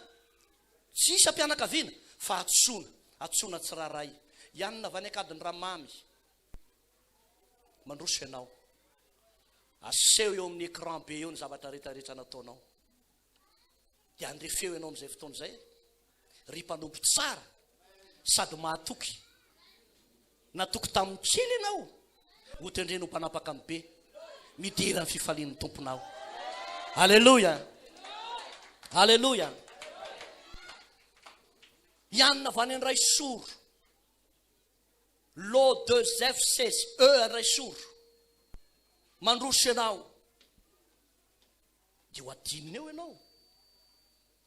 tsy isam-pianakaviana fa atsoina, atsoina tsirairay. Ianona avy any Ankadindrahomamy. Mandroso ianao. Aseho eo amin'ny écran be eo ny zavatra rehetra rehetra nataonao. Dia handre feo ianao amin'izay fotoana izay. Ry mpanompo tsara sady mahatoky. Natoky tamin'ny kely ianao, hotendrena ho mpanapaka amin'ny be. Midera ny fifalian'ny Tomponao. Alléluia. Alléluia. Ianona avy any Andraisoro. Lo deux F seize E Andraisoro. Mandroso ianao. Dia ho adinony eo ianao.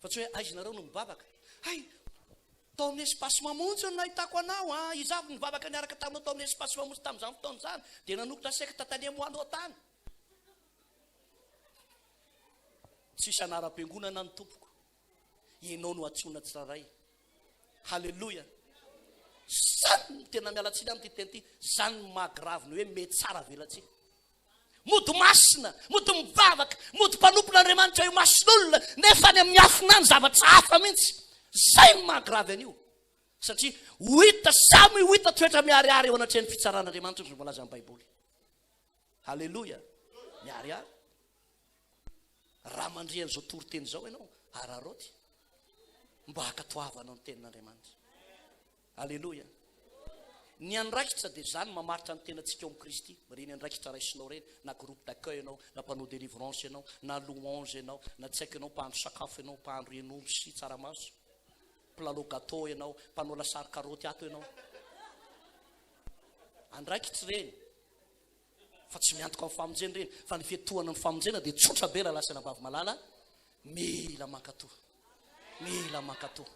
Fa tsy hoe aiza nareo no mivavaka. Hay, tao amin'ny espace mamonjy no nahitako anao an! Iza avy nivavaka niaraka taminao tao amin'ny espace mamonjy tamin'izany fotoana izany? Dia nanokatra secte tany Moano tany. Tsisy anaram-piangonana ny tompoko. Ianao no antsoina tsirairay. Haleloia. Zany no tena miala tsiny amin'ity teny ity. Zany no maha grave ny hoe mety tsara velatsihy. Mody masina, mody mivavaka, mody mpanompon'Andriamanitra eo imason'olona, nefa any amin'ny miafina any zavatra hafa mihitsy. Zay no maha grave an'io. Satria ho hita, samy ho hita toetra miharihary eo anatrehan'ny fitsaran'Andriamanitra no voalazan'ny Baiboly. Haleloia. Miharihary. Raha mandre an'izao toriteny izao ianao, araraoty mba hankatoavanao ny tenin'Andriamanitra. Aleloia. Ny andraikitra dia izany mamaritra ny tenantsika ao amin'i Kristy. Ireny andraikitra raisinao ireny, na groupe d'accueil ianao, na mpanao délivrance ianao, na louange ianao, na tsy haiko ianao, mpahandro sakafo ianao, mpahandro hen'omby sy tsaramaso, mpilalao gâteau ianao, mpanao lasary karaoty ato ianao. Andraikitra ireny. Fa tsy miantoka amin'ny famonjena ireny, fa ny fiantohana ny famonjena dia tsotra be rahalahy sy anabavy malala, mila mankatò. Mila mankatò.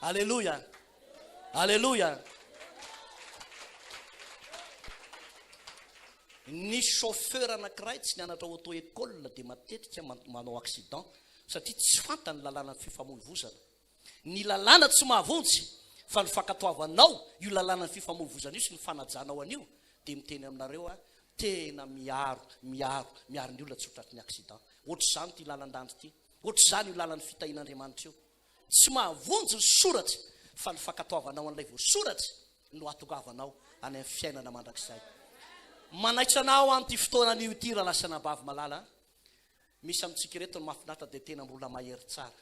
Aleloia. Aleloia. Ny chauffeur anankiray tsy nianatra auto école dia matetika manao accident satria tsy fantany ny lalànan'ny fifamoivozana. Ny lalàna tsy mahavonjy fa ny fankatoavanao io lalànan'ny fifamoivozana io sy ny fanajanao an'io dia miteny aminareo aho tena miaro, miaro, miaro ny olona tsy ho tratry ny accident. Ohatr'izany ity lalan-dandry ity. Ohatr'izany io lalan'ny fitahian'Andriamanitra io. Tsy mahavonjy ny soratra fa ny fankatoavanao an'ilay voasoratra no hahatongavanao any amin'ny fiainana mandrakizay. Manaitra anao amin'ity fotoana anio ity rahalahy sy anabavy malala a. Misy amintsika ireto ny mahafinaritra dia tena mbola mahery tsara.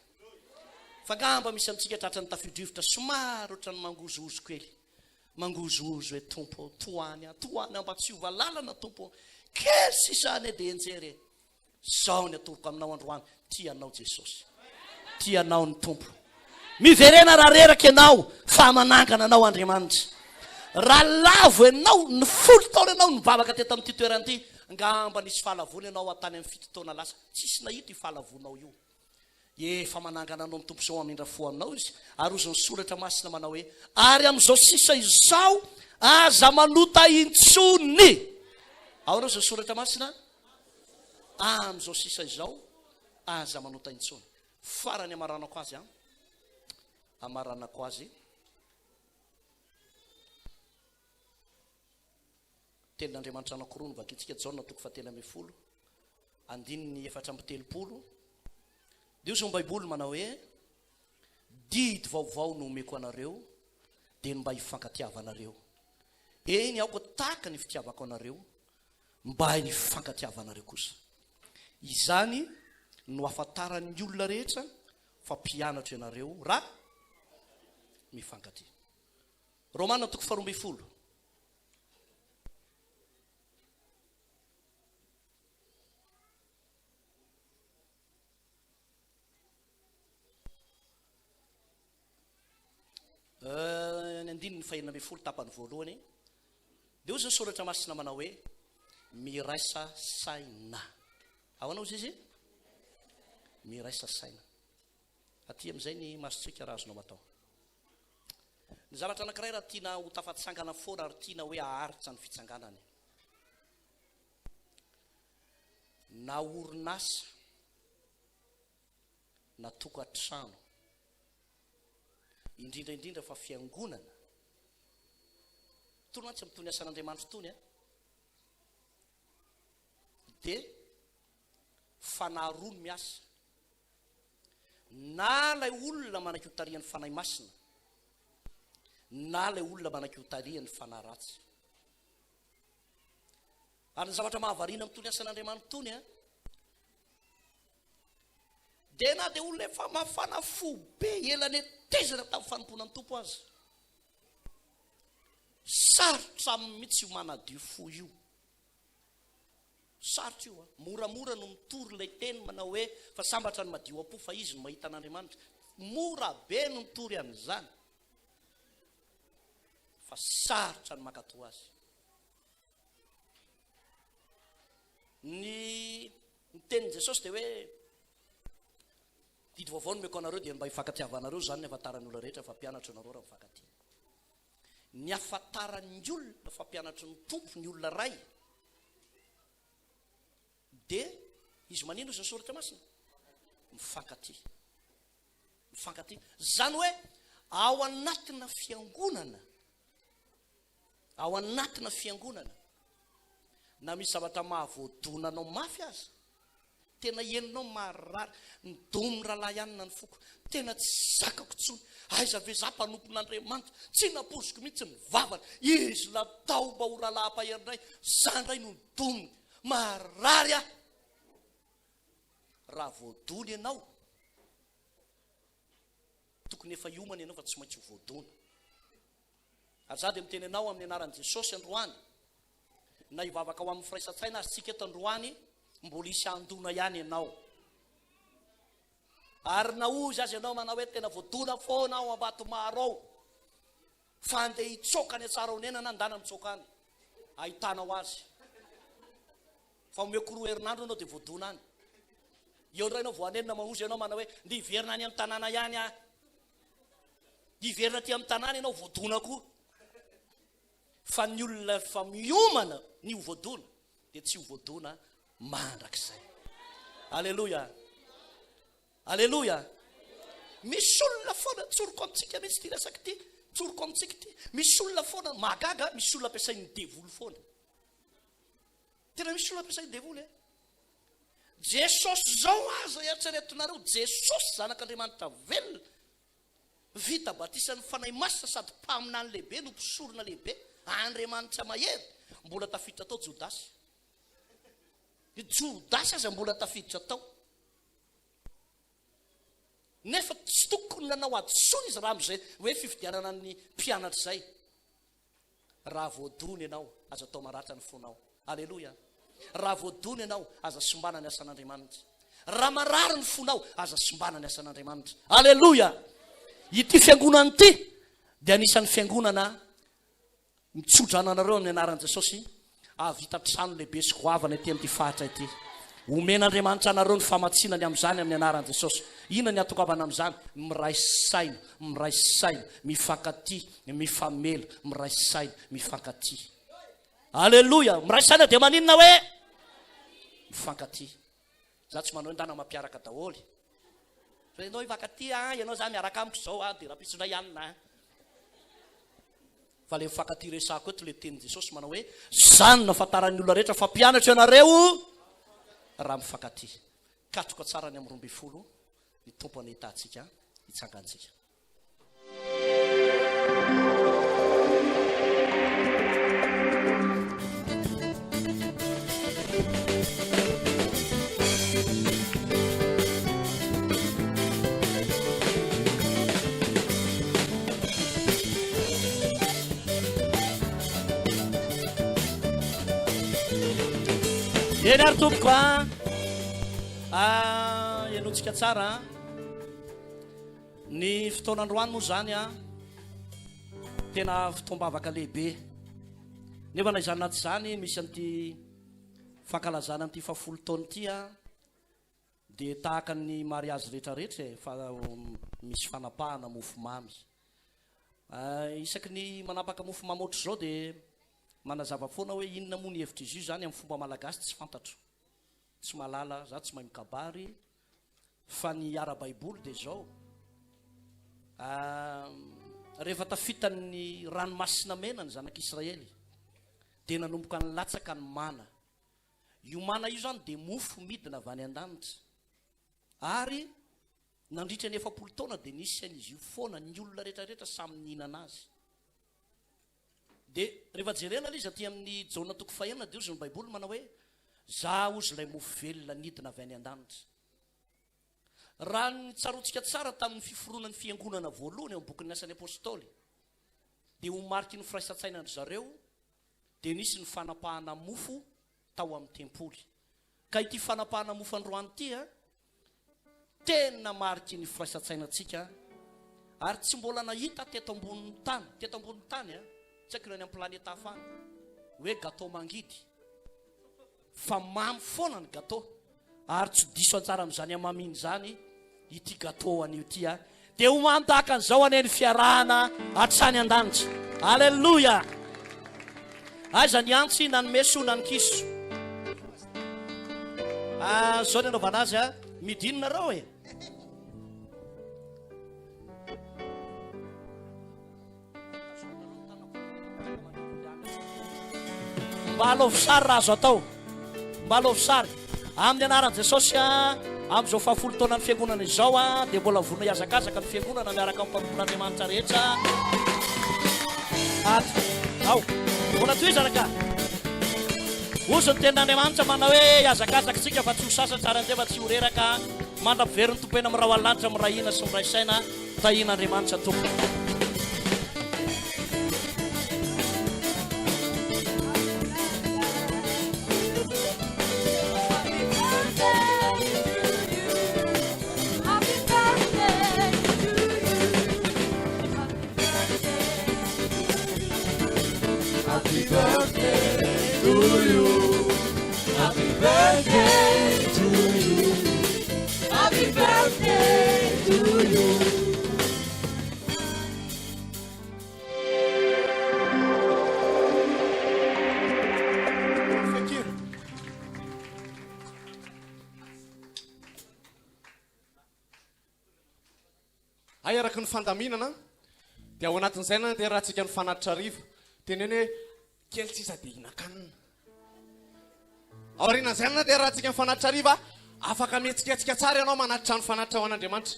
Fa angamba misy amintsika tratran'ny tafio-drivotra somary ohatran'ny mangozohozo kely. Mangozohozo hoe Tompo ô, tohany aho, tohany aho mba tsy hiova lalana Tompo ô. Kely sisa anie dia enjery e. Zao ny atoroko aminao androany, tia anao Jesosy. Tia anao ny Tompo. Miverena raha reraka ianao fa manangana anao Andriamanitra. Raha lavo ianao, ny folo taona ianao nivavaka teto amin'ity toerana ity, angamba nisy fahalavoana ianao tany amin'ny fito taona lasa. Tsisy nahita io fahalavoanao io. Efa manangana anao ny Tompo izao hamindra fo aminao Izy, ary hozy ny soratra masina manao hoe, ary amin'izao sisa izao aza manota intsony. Ahoana hozy ny soratra masina? Amin'izao sisa izao aza manota intsony. Farany amaranako azy an. Amaranako azy. Tenin'Andriamanitra anankiroa no vakintsika, Jaona toko fahatelo ambin'ny folo, andininy 34. Dia hoy ny Baiboly manao hoe, didy vaovao no omeko anareo, dia ny mba hifankatiavanareo. Eny, aoka tahaka ny fitiavako anareo, mba hifankatiavanareo kosa. Izany no ahafantaran'ny olona rehetra fa mpianatro ianareo raha mifankatia. Romana toko faharoa ambin'ny folo. Ny andininy fahenina ambin'ny folo tapany voalohany dia hoy ny soratra masina manao hoe miraisa saina. Ahoana hozy izy? Miraisa saina. Aty amin'izay ny masontsika raha azonao atao. Ny zavatra anankiray raha tiana ho tafatsangana foana ary tiana hoe haharitra ny fitsanganany. Na orinasa na tokantrano, indrindra indrindra fa fiangonana, itony mantsy amin'itony asan'Andriamanitra itony an, dia fanahy roa no miasa, na ilay olona manaiky ho tarihan'ny Fanahy Masina, na ilay olona manaiky ho tarihan'ny fanahy ratsy. Ary ny zavatra mahavariana amin'itony asan'Andriamanitra itony an, dia na dia olona efa mafana fo be ela netezana tamin'ny fanompoana ny Tompo aza, sarotra aminy mihitsy io manadio fo io. Sarotra io an. Moramora no mitory ilay teny manao hoe fa sambatra ny madio am-po fa izy no mahita an'Andriamanitra. Mora be no mitory an'izany. Fa sarotra ny mankatò azy. Ny ny tenin'i Jesosy dia hoe didy vaovao nomeko anareo dia ny mba hifankatiavanareo, izany ny ahafantaran'ny olona rehetra fa mpianatro ianareo raha mifankatia. Ny ahafantaran'ny olona fa mpianatry ny Tompo ny olona iray dia izy manino izy ny soratra masina? Mifankatia. Mifankatia. Izany hoe ao anatina fiangonana, ao anatina fiangonana, na misy zavatra mahavoadona anao mafy aza, tena henonao marary, midomy rahalahy anona ny foko, tena tsy zakako intsony, aiza ve za mpanompon'Andriamanitra, tsy nampoiziko mihitsy ny vavany, izy natao mba ho rahalahy mpahery indray, za indray no nidominy, marary aho. Raha voadona ianao, tokony efa hiomana ianao fa tsy maintsy ho voadona. Ary za dia miteny anao amin'ny anaran'i Jesosy androany, na hivavaka ho amin'ny firaisan-tsaina aza tsika eto androany, mbola hisy handona ihany ianao. Ary na hozy aza ianao manao hoe tena voadona foana aho Ambatomaro ao, fa andeha hitsoaka any Antsarahonenana ndana mitsoaka any, ahitanao azy. Fa omeko roa herinandro ianao dia voadona any. Eo indray ianao vao hanenina mahoza ianao manao hoe ndeha hiverina any amin'ny tanàna ihany aho. Hiverina aty amin'ny tanàna ianao voadona koa. Fa ny olona efa miomana ny ho voadona dia tsy ho voadona mandrakizay. Aleloia. Aleloia. Misy olona foana, tsoriko amintsika mihitsy ity resaka ity, tsoriko amintsika ity. Misy olona foana, mahagaga, misy olona ampiasain'ny devoly foana. Tena misy olona ampiasain'ny devoly e. Jesosy zao aza eritreretinareo, Jesosy zanak'Andriamanitra velona, vita batisan'ny Fanahy Masina sady mpaminany lehibe no mpisorona lehibe, Andriamanitra mahery, mbola tafiditra tao Jodasy. I Jodasy aza mbola tafiditra tao. Nefa tsy tokony nanao hadisoana izy raha amin'izay hoe fifidianana ny mpianatra izay. Raha voadona ianao, aza atao maratra ny fonao. Aleloia! Raha voadona ianao, aza simbana ny asan'Andriamanitra. Raha marary ny fonao, aza simbana ny asan'Andriamanitra. Aleloia! Ity fiangonana ity dia anisan'ny fiangonana Mitsodrano anareo amin'ny anaran'i Jesosy hahavita trano lehibe sy goavana ety amin'ity faritra ity. Omen'Andriamanitra anareo ny famatsiana ny amin'izany amin'ny anaran'i Jesosy. Inona ny hatongavana amin'izany? Miray saina, miray saina, mifankatia, mifamela, miray saina, mifankatia. Aleloia! Miray saina dia maninona hoe? Mifankatia. Za tsy manao hoe ndana mampiaraka daholo. Fa ianao hifankatia an, ianao za miaraka amiko izao an, dia rahampitso indray alina an. Fa le mifankatia resako eto le tenin'i Jesosy manao hoe zany no ahafantaran'ny olona rehetra fa mpianatro ianareo raha mifankatia. Katroka tsara ny amin'ny 12 ny Tompo anahitahantsika hitsangantsika. Eny ary tompoko a! Ah, henointsika tsara a! Ny fotoana androany moa izany a, tena fotoam-bavaka lehibe. Nefa na izany na tsy izany, misy an'ity fankalazana an'ity fahafolo taona ity a, dia tahaka ny mariazy rehetrarehetra e, fa misy fanapahana mofomamy. Ah, isaky ny manapaka mofomamy ohatr'izao dia manazava foana hoe inona moa ny hevitr'izy io izany amin'ny fomba malagasy tsy fantatro. Tsy mahalala, za tsy mahay mikabary, Fa ny ara-baiboly dia izao, rehefa tafita ny ranomasina mena ny zanak'Israely dia nanomboka nilatsaka ny mana. Io mana io izany dia mofo midina avy any an-danitra. Ary nandritra ny 40 taona dia nisy an'izy io foana, ny olona rehetrarehetra samy nihinana azy. Dia rehefa jerena ilay izy aty amin'ny Jaona toko fahenina dia hozy ny Baiboly manao hoe Za hozy ilay mofo velona nidina avy any an-danitra. Raha ny tsaroantsika tsara tamin'ny fiforonan'ny fiangonana voalohany ao amin'ny bokin'ny Asan'ny Apostoly dia ho mariky ny firaisan-tsainan-dry zareo dia nisy ny fanapahana mofo tao amin'ny tempoly. Ka ity fanapahana mofo androany ity a, tena mariky ny firaisan-tsainantsika ary tsy mbola nahita teto ambonin'ny tany, teto ambonin'ny tany a, tsy haiko na any amin'ny planeta hafa any, hoe gâteau mangidy. Fa mamy foana ny gâteau ary tsy diso anjara amin'izany hamamiana izany ity gâteau anio ity a! Dia ho mamy tahaka an'izao anie ny fiarahana hatrany an-danitra. Alléluia! Aiza ny antsy na ny meso na ny kiso? Ah, zao ny anaovana azy a! Midino nareo e! Mba alaovy sary raha azo atao. Mba alaovy sary. Amin'ny anaran'i Jesosy a, amin'izao fahafolo taonan'ny fiangonana izao a, dia mbola vonona hihazakazaka ny fiangonana miaraka amin'ny mpanompon'Andriamanitra rehetra. Ato. Ao. Mbola tohizana ka. Hozy ny tenin'Andriamanitra manao hoe hihazakazaka isika fa tsy ho sasatra ary andeha fa tsy ho reraka mandra-piverin'ny Tompo eny amin'ny rahona lanitra miray hina sy miray saina. Tahian'Andriamanitra tompoko. Happy birthday to you. Happy birthday to you. Happy birthday to you. Fakir. Hay araka ny fandaminana dia ao anatin'izay nanaterahantsika ny fanatitra hariva. Teneno hoe kely sisa dia hihinan-kanina. Aorianan'izay nanaterahantsika ny fanatitra hariva, afaka mihetsiketsika tsara ianao manatitra ny fanatitra ho an'Andriamanitra.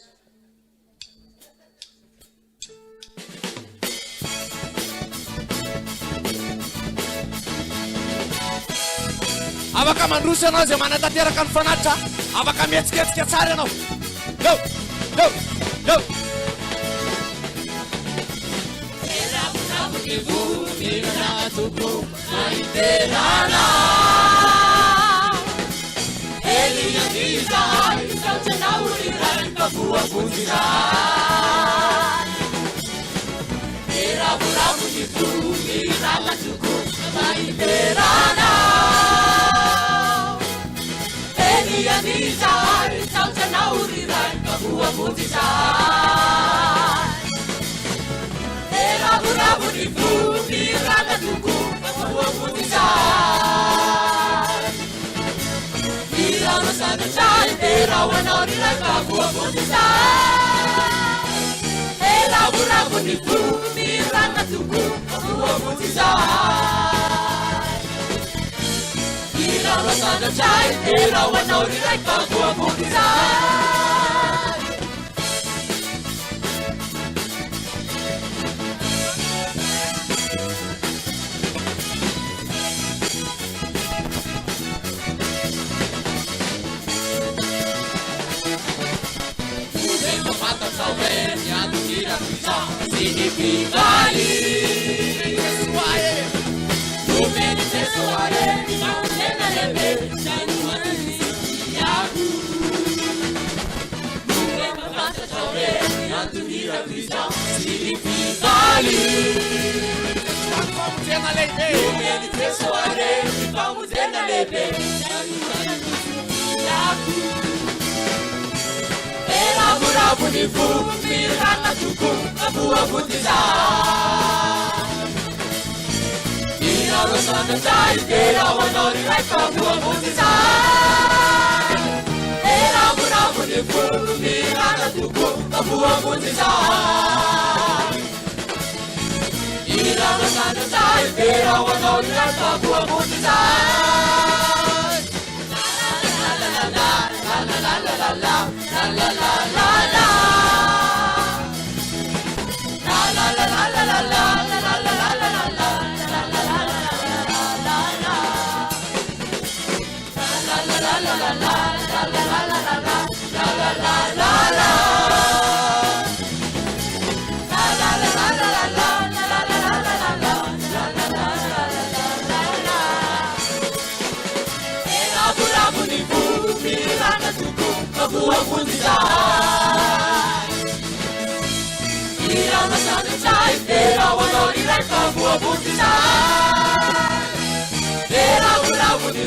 Afaka mandroso ianao izay manatanteraka ny fanatitra. Afaka mihetsiketsika tsara ianao. Go! Go! Go! Famonjena lehibe.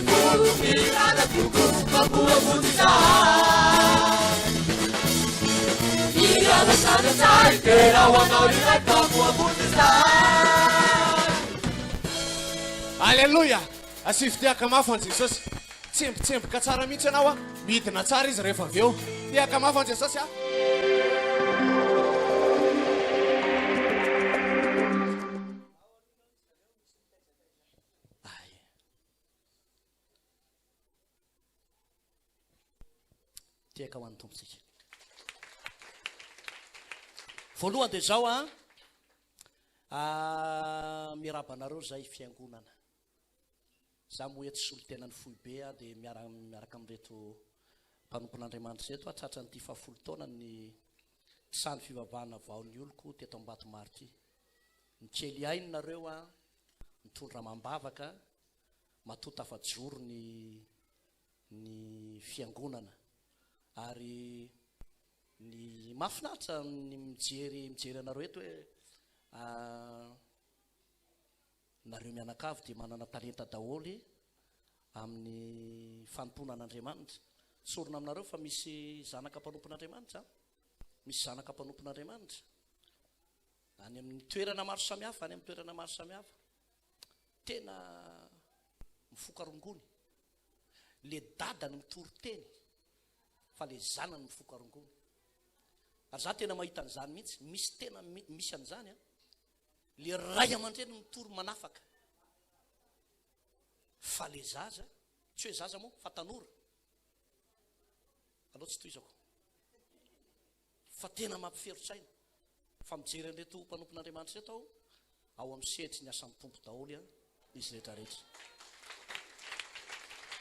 fo Mirana tokoa fa voavonjy izahay Mirana sanatray Dera ho anao ry Ray fa voavonjy izahay Aleloia! Asio fitehaka mafy an'i Jesosy. Tsembotsemboka tsara mihitsy ianao a. Midina tsara izy rehefa avy eo. Tehaka mafy an'i Jesosy a. Ay. Tehaka ho an'ny Tompontsika. Voalohany dia izao a. Ah, miarahaba anareo izay fiangonana. Za moa eto solontenan'ny foibe aho dia miara miaraka amin'ireto mpanompon'Andriamanitra ireto aho tratran'ity fahafolo taona ny trano fivavahana vao ny oloko teto Ambatomaro ity. Nikely aina nareo aho, nitondra amam-bavaka, matoa tafajoro ny ny fiangonana ary ny mahafinaritra ny mijery mijery anareo eto hoe Nareo mianakavy dia manana talenta daholo amin'ny fanompoana an'Andriamanitra. Tsorina aminareo fa misy zanaka mpanompon'Andriamanitra an. Misy zanaka mpanompon'Andriamanitra. Any amin'ny toerana maro samihafa, any amin'ny toerana maro samihafa. Tena mifoka rongony. Le dadany mitory teny fa le zanany mifoka rongony. Ary za tena mahita an'izany mihitsy, misy tena misy an'izany an. Le ray aman-dreny mitory manafaka fa le zaza, tsy hoe zaza moa fa tanora, aleo tsy tohizako fa tena mampiferotsaina fa mijery an'ireto mpanompon'Andriamanitra ireto aho, ao amin'ny sehatry ny asan'ny Tompo daholo an izy rehetra rehetra.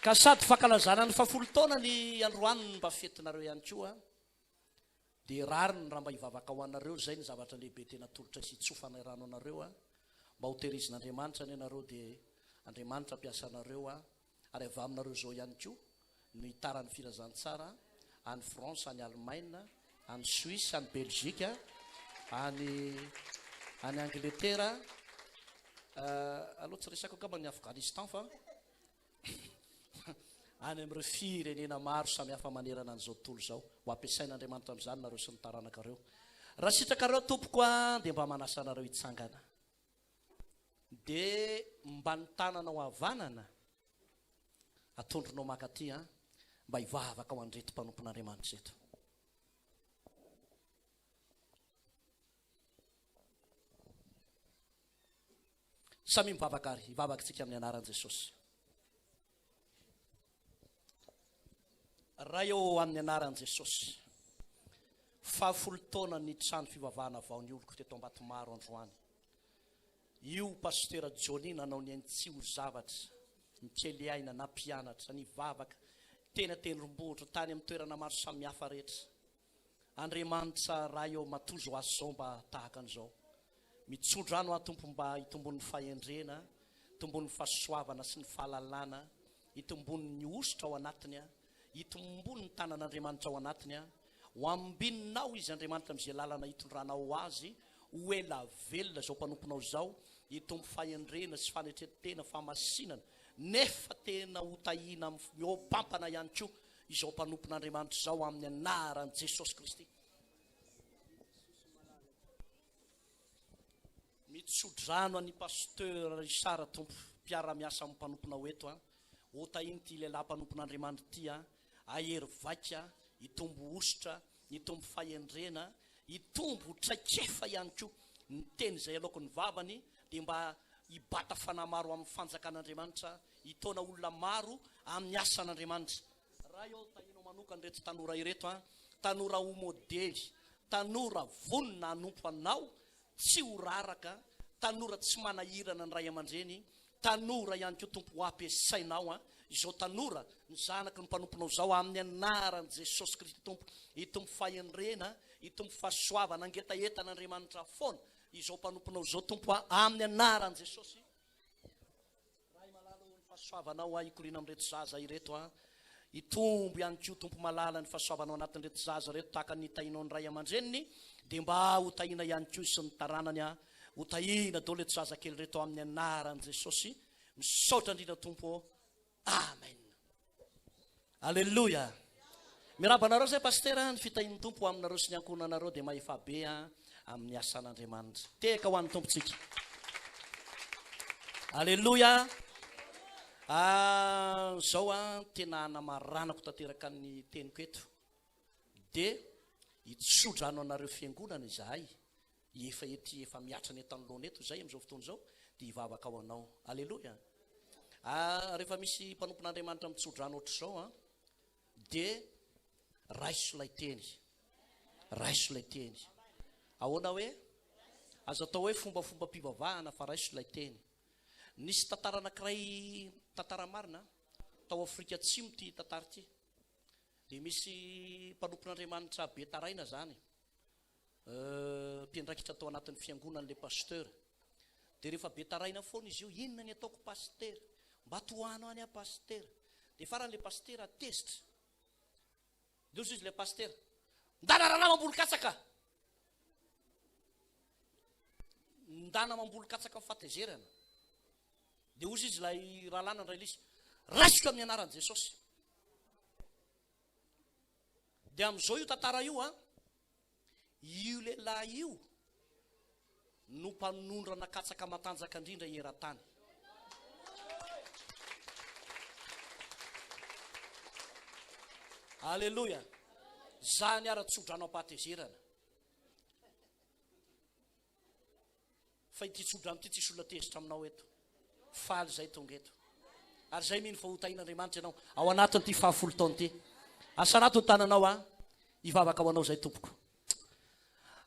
Ka sady fankalazana ny fahafolo taona ny androany mba fetinareo ihany koa. Dia rariny raha mba hivavaka ho anareo, izay ny zavatra lehibe tena atolotray sy hitsofanay rano anareo a, mba ho tehirizin'Andriamanitra anie nareo dia Andriamanitra hampiasa anareo a, ary avy aminareo izao ihany koa no hitaran'ny filazantsara any France, any Allemagne, any Suisse, any Belgique, any any Angletera, aleo tsy resako angamba ny Afghanistan fa any amin'ireo firenena maro samihafa manerana an'izao tontolo izao. Ho ampiasain'Andriamanitra amin'izany nareo sy ny taranakareo. Raha sitrakareo tompoko a, dia mba manasa anareo hitsangana. Dia mba ny tananao havanana atondronao makaty a, mba hivavaka ho an'ireto mpanompon'Andriamanitra ireto. Samia mivavaka ary hivavaka isika amin'ny anaran'i Jesosy. Ray ô, amin'ny anaran'i Jesosy. Fahafolo taona ny trano fivavahana vao ny oloko teto Ambatomaro androany. Io Pasitera Johnny nanao ny ainy tsy ho zavatra, nikely aina, nampianatra, nivavaka, teny an-tendrombohitra, tany amin'ny toerana maro samihafa rehetra. Andriamanitra Ray ô matoa zao asa zao mba tahaka an'izao. Mitsodrano aho Tompo mba hitombon'ny fahendrena, hitombon'ny fahasoavana sy ny fahalalana, hitombon'ny hosotra ao anatiny, hitombon'ny tanan'Andriamanitra ao anatiny. Ho ambininao izy Andriamanitra amin'izay lalana hitondranao azy, ho ela velona izao mpanomponao izao, hitombo fahendrena sy fanetren-tena, fahamasinana, nefa tena ho tahiana mihoa-pampana ihany koa izao mpanompon'Andriamanitra izao amin'ny anaran'i Jesosy Kristy. Mitsodrano an'i Pasteur Richard Tompo, mpiara-miasa amin'ny mpanomponao eto an. Ho tahin'ity lehilahy mpanompon'Andriamanitra ity an. Hahery vaika, hitombo hosotra, hitombo fahendrena, hitombo traikefa ihany koa. Ny teny izay aloaky ny vavany dia mba hibata fanahy maro amin'ny fanjakan'Andriamanitra Hitaona olona maro amin'ny asan'Andriamanitra. Ray ô, tahianao manokana ireto tanora ireto an, tanora ho modely, tanora vonona hanompo Anao, tsy ho raraka, tanora tsy manahirana ny ray aman-dreny, tanora ihany koa Tompo ho ampiasainao an, izao tanora, ny zanaky ny mpanomponao izao, amin'ny anaran'i Jesosy Kristy Tompo, hitombo fahendrena, hitombo fahasoavana, hangetaheta an'Andriamanitra foana izao mpanomponao izao Tompo an, amin'ny anaran'i Jesosy. Ray malala ô, ny fahasoavanao a hikoriana amin'ireto zaza ireto a. Hitombo ihany koa Tompo malala ny fahasoavanao anatin'ireto zaza ireto tahaka ny nitahianao ny ray aman-dreniny dia mba ho tahiana ihany koa izy sy ny taranany a. Ho tahiana daholo ireto zaza kely ireto amin'ny anaran'i Jesosy. Misaotra indrindra Tompo ô. Amen. Aleloia. Miarahaba anareo zay Pasitera, ny fitahian'ny Tompo ho aminareo sy ny ankohonanareo dia mahefa be amin'ny asan'Andriamanitra. Tehaka ho an'ny Tompontsika. Aleloia. Ah, zao a tena anamaranako tanteraka ny teniko eto. Dia hitsodrano anareo fiangonana izahay. Efa ety efa miatrana eto anoloana eto izay amin'izao fotoana izao dia hivavaka ho anao. Aleloia. Ah, rehefa misy mpanompon'Andriamanitra mitsodrano ohatr'izao an, dia raiso ilay teny. Raiso ilay teny. Ahoana hoe? Aza atao hoe fombafombam-pivavahana fa raiso ilay teny. Nisy tantara anankiray, tantara marina, tao Afrika Atsimo ity tantara ity. Dia misy mpanompon'Andriamanitra be taraina izany. Mpiandraikitra tao anatin'ny fiangonan'ilay pasteur. Dia rehefa be taraina foana izy io, inona ny ataoko pasitera? Mba tohano any aho pasitera. Dia farany ilay pasitera tezitra. Dia hoy izy ilay pasitera, ndana rahalahy mamboly katsaka! Ndana mamboly katsaka amin'ny fahatezerana. Dia hoy izy ilay rahalahy nandray lisy, raisiko amin'ny anaran'i Jesosy. Dia amin'izao io tantara io an, io lehilahy io no mpanondrana katsaka matanjaka indrindra eran-tany. Aleloia. Zany ara-tsodrano am-pahatezerana. Fa ity tsodrano ity tsisy olona tezitra aminao eto. Faly izay tonga eto. Ary izay mino fa ho tahin'Andriamanitra ianao ao anatin'ity fahafolo taona ity. Asarato ny tananao aho hivavaka ho anao izay tompoko.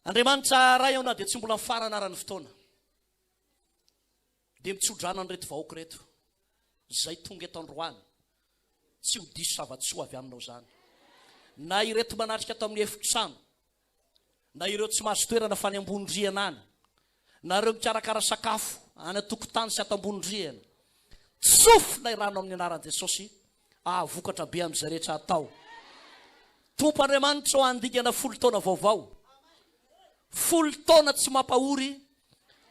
Andriamanitra Ray aho na dia tsy mbola mifarana ara ny fotoana. Dia mitsodrano an'ireto vahoaka ireto izay tonga eto androany. Tsy ho diso zava-tsoa avy aminao izany. Na ireto manatrika ato amin'ny efitrano na ireo tsy mahazo toerana fa any ambony rihana any, na ireo mikarakara sakafo any an-tokotany sy ato ambony rihana. Tsofy ilay rano amin'ny anaran'i Jesosy, ahavokatra be amin'izay rehetra atao. Tompo Andriamanitra ô, handingana folo taona vaovao. Folo taona tsy mampahory,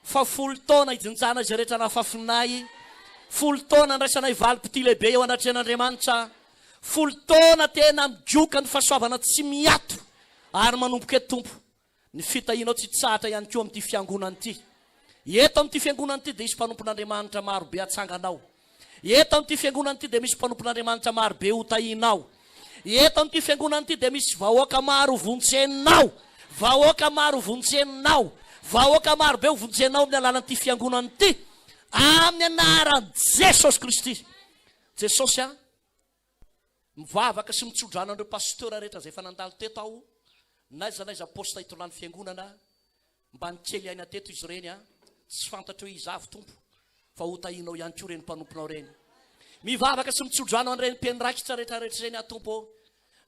fa folo taona hijinjana izay rehetra nafafinay, folo taona handraisanay valim-pitia lehibe eo anatrehan'Andriamanitra, folo taona tena migoka ny fahasoavana tsy miato ary manomboka eto Tompo, ny fitahianao tsy hitsahatra ihany koa amin'ity fiangonana ity. Eto amin'ity fiangonana ity dia hisy mpanompon'Andriamanitra maro be hatsanganao. Eto amin'ity fiangonana ity dia misy mpanompon'Andriamanitra maro be hotahinao. Eto amin'ity fiangonana ity dia misy vahoaka maro hovonjenao. Vahoaka maro hovonjenao. Vahoaka maro be hovonjenao amin'ny alalan'ity fiangonana ity. Amin'ny anaran'i Jesosy Kristy. Jesosy a, mivavaka sy mitsodrano an'ireo pasteur rehetra izay efa nandalo teto aho, n'aiza n'aiza poste itondrany fiangonana, Mba nikely aina teto izy ireny an! Tsy fantatro hoe iza avy Tompo, fa ho tahianao ihany koa ireny mpanomponao ireny. Mivavaka sy mitsodrano an'ireny mpiandraikitra rehetrarehetra ireny aho Tompo ô!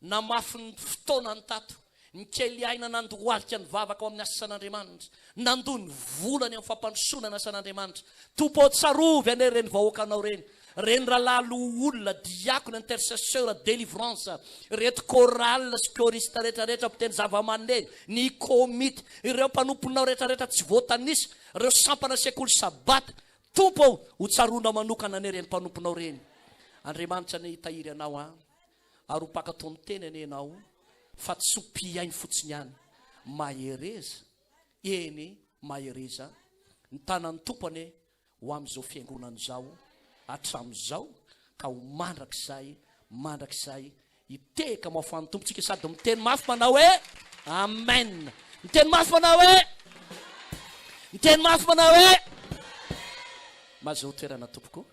Namafy ny fotoanany tato, nikely aina nandohalika nivavaka ao amin'ny asan'Andriamanitra, nandoa ny volany amin'ny fampandrosoana ny asan'Andriamanitra. Tompo ô, tsarovy anie ireny vahoakanao ireny. Reny rahalahy loholona, diakona, intercesseur, délivrance, reto chorale sy choriste rehetra rehetra mpitendry zavamaneno, ny komity, ireo mpanomponao rehetra rehetra tsy voatanisa, ireo sampana sekoly sabata, Tompo ô, ho tsaroanao manokana anie ireny mpanomponao ireny. Andriamanitra anie hitahiry anao an, ary ho mpankatò ny teny anie ianao, fa tsy ho mpihaino fotsiny ihany. Mahereza, eny mahereza, ny tanan'ny Tompo anie ho amin'izao fiangonana izao hatramin'izao ka ho mandrakizay mandrakizay hitehaka maofan'ny Tompo tsika sady miteny mafy manao hoe amen miteny mafy manao hoe miteny mafy manao hoe mazoa toerana tompoko.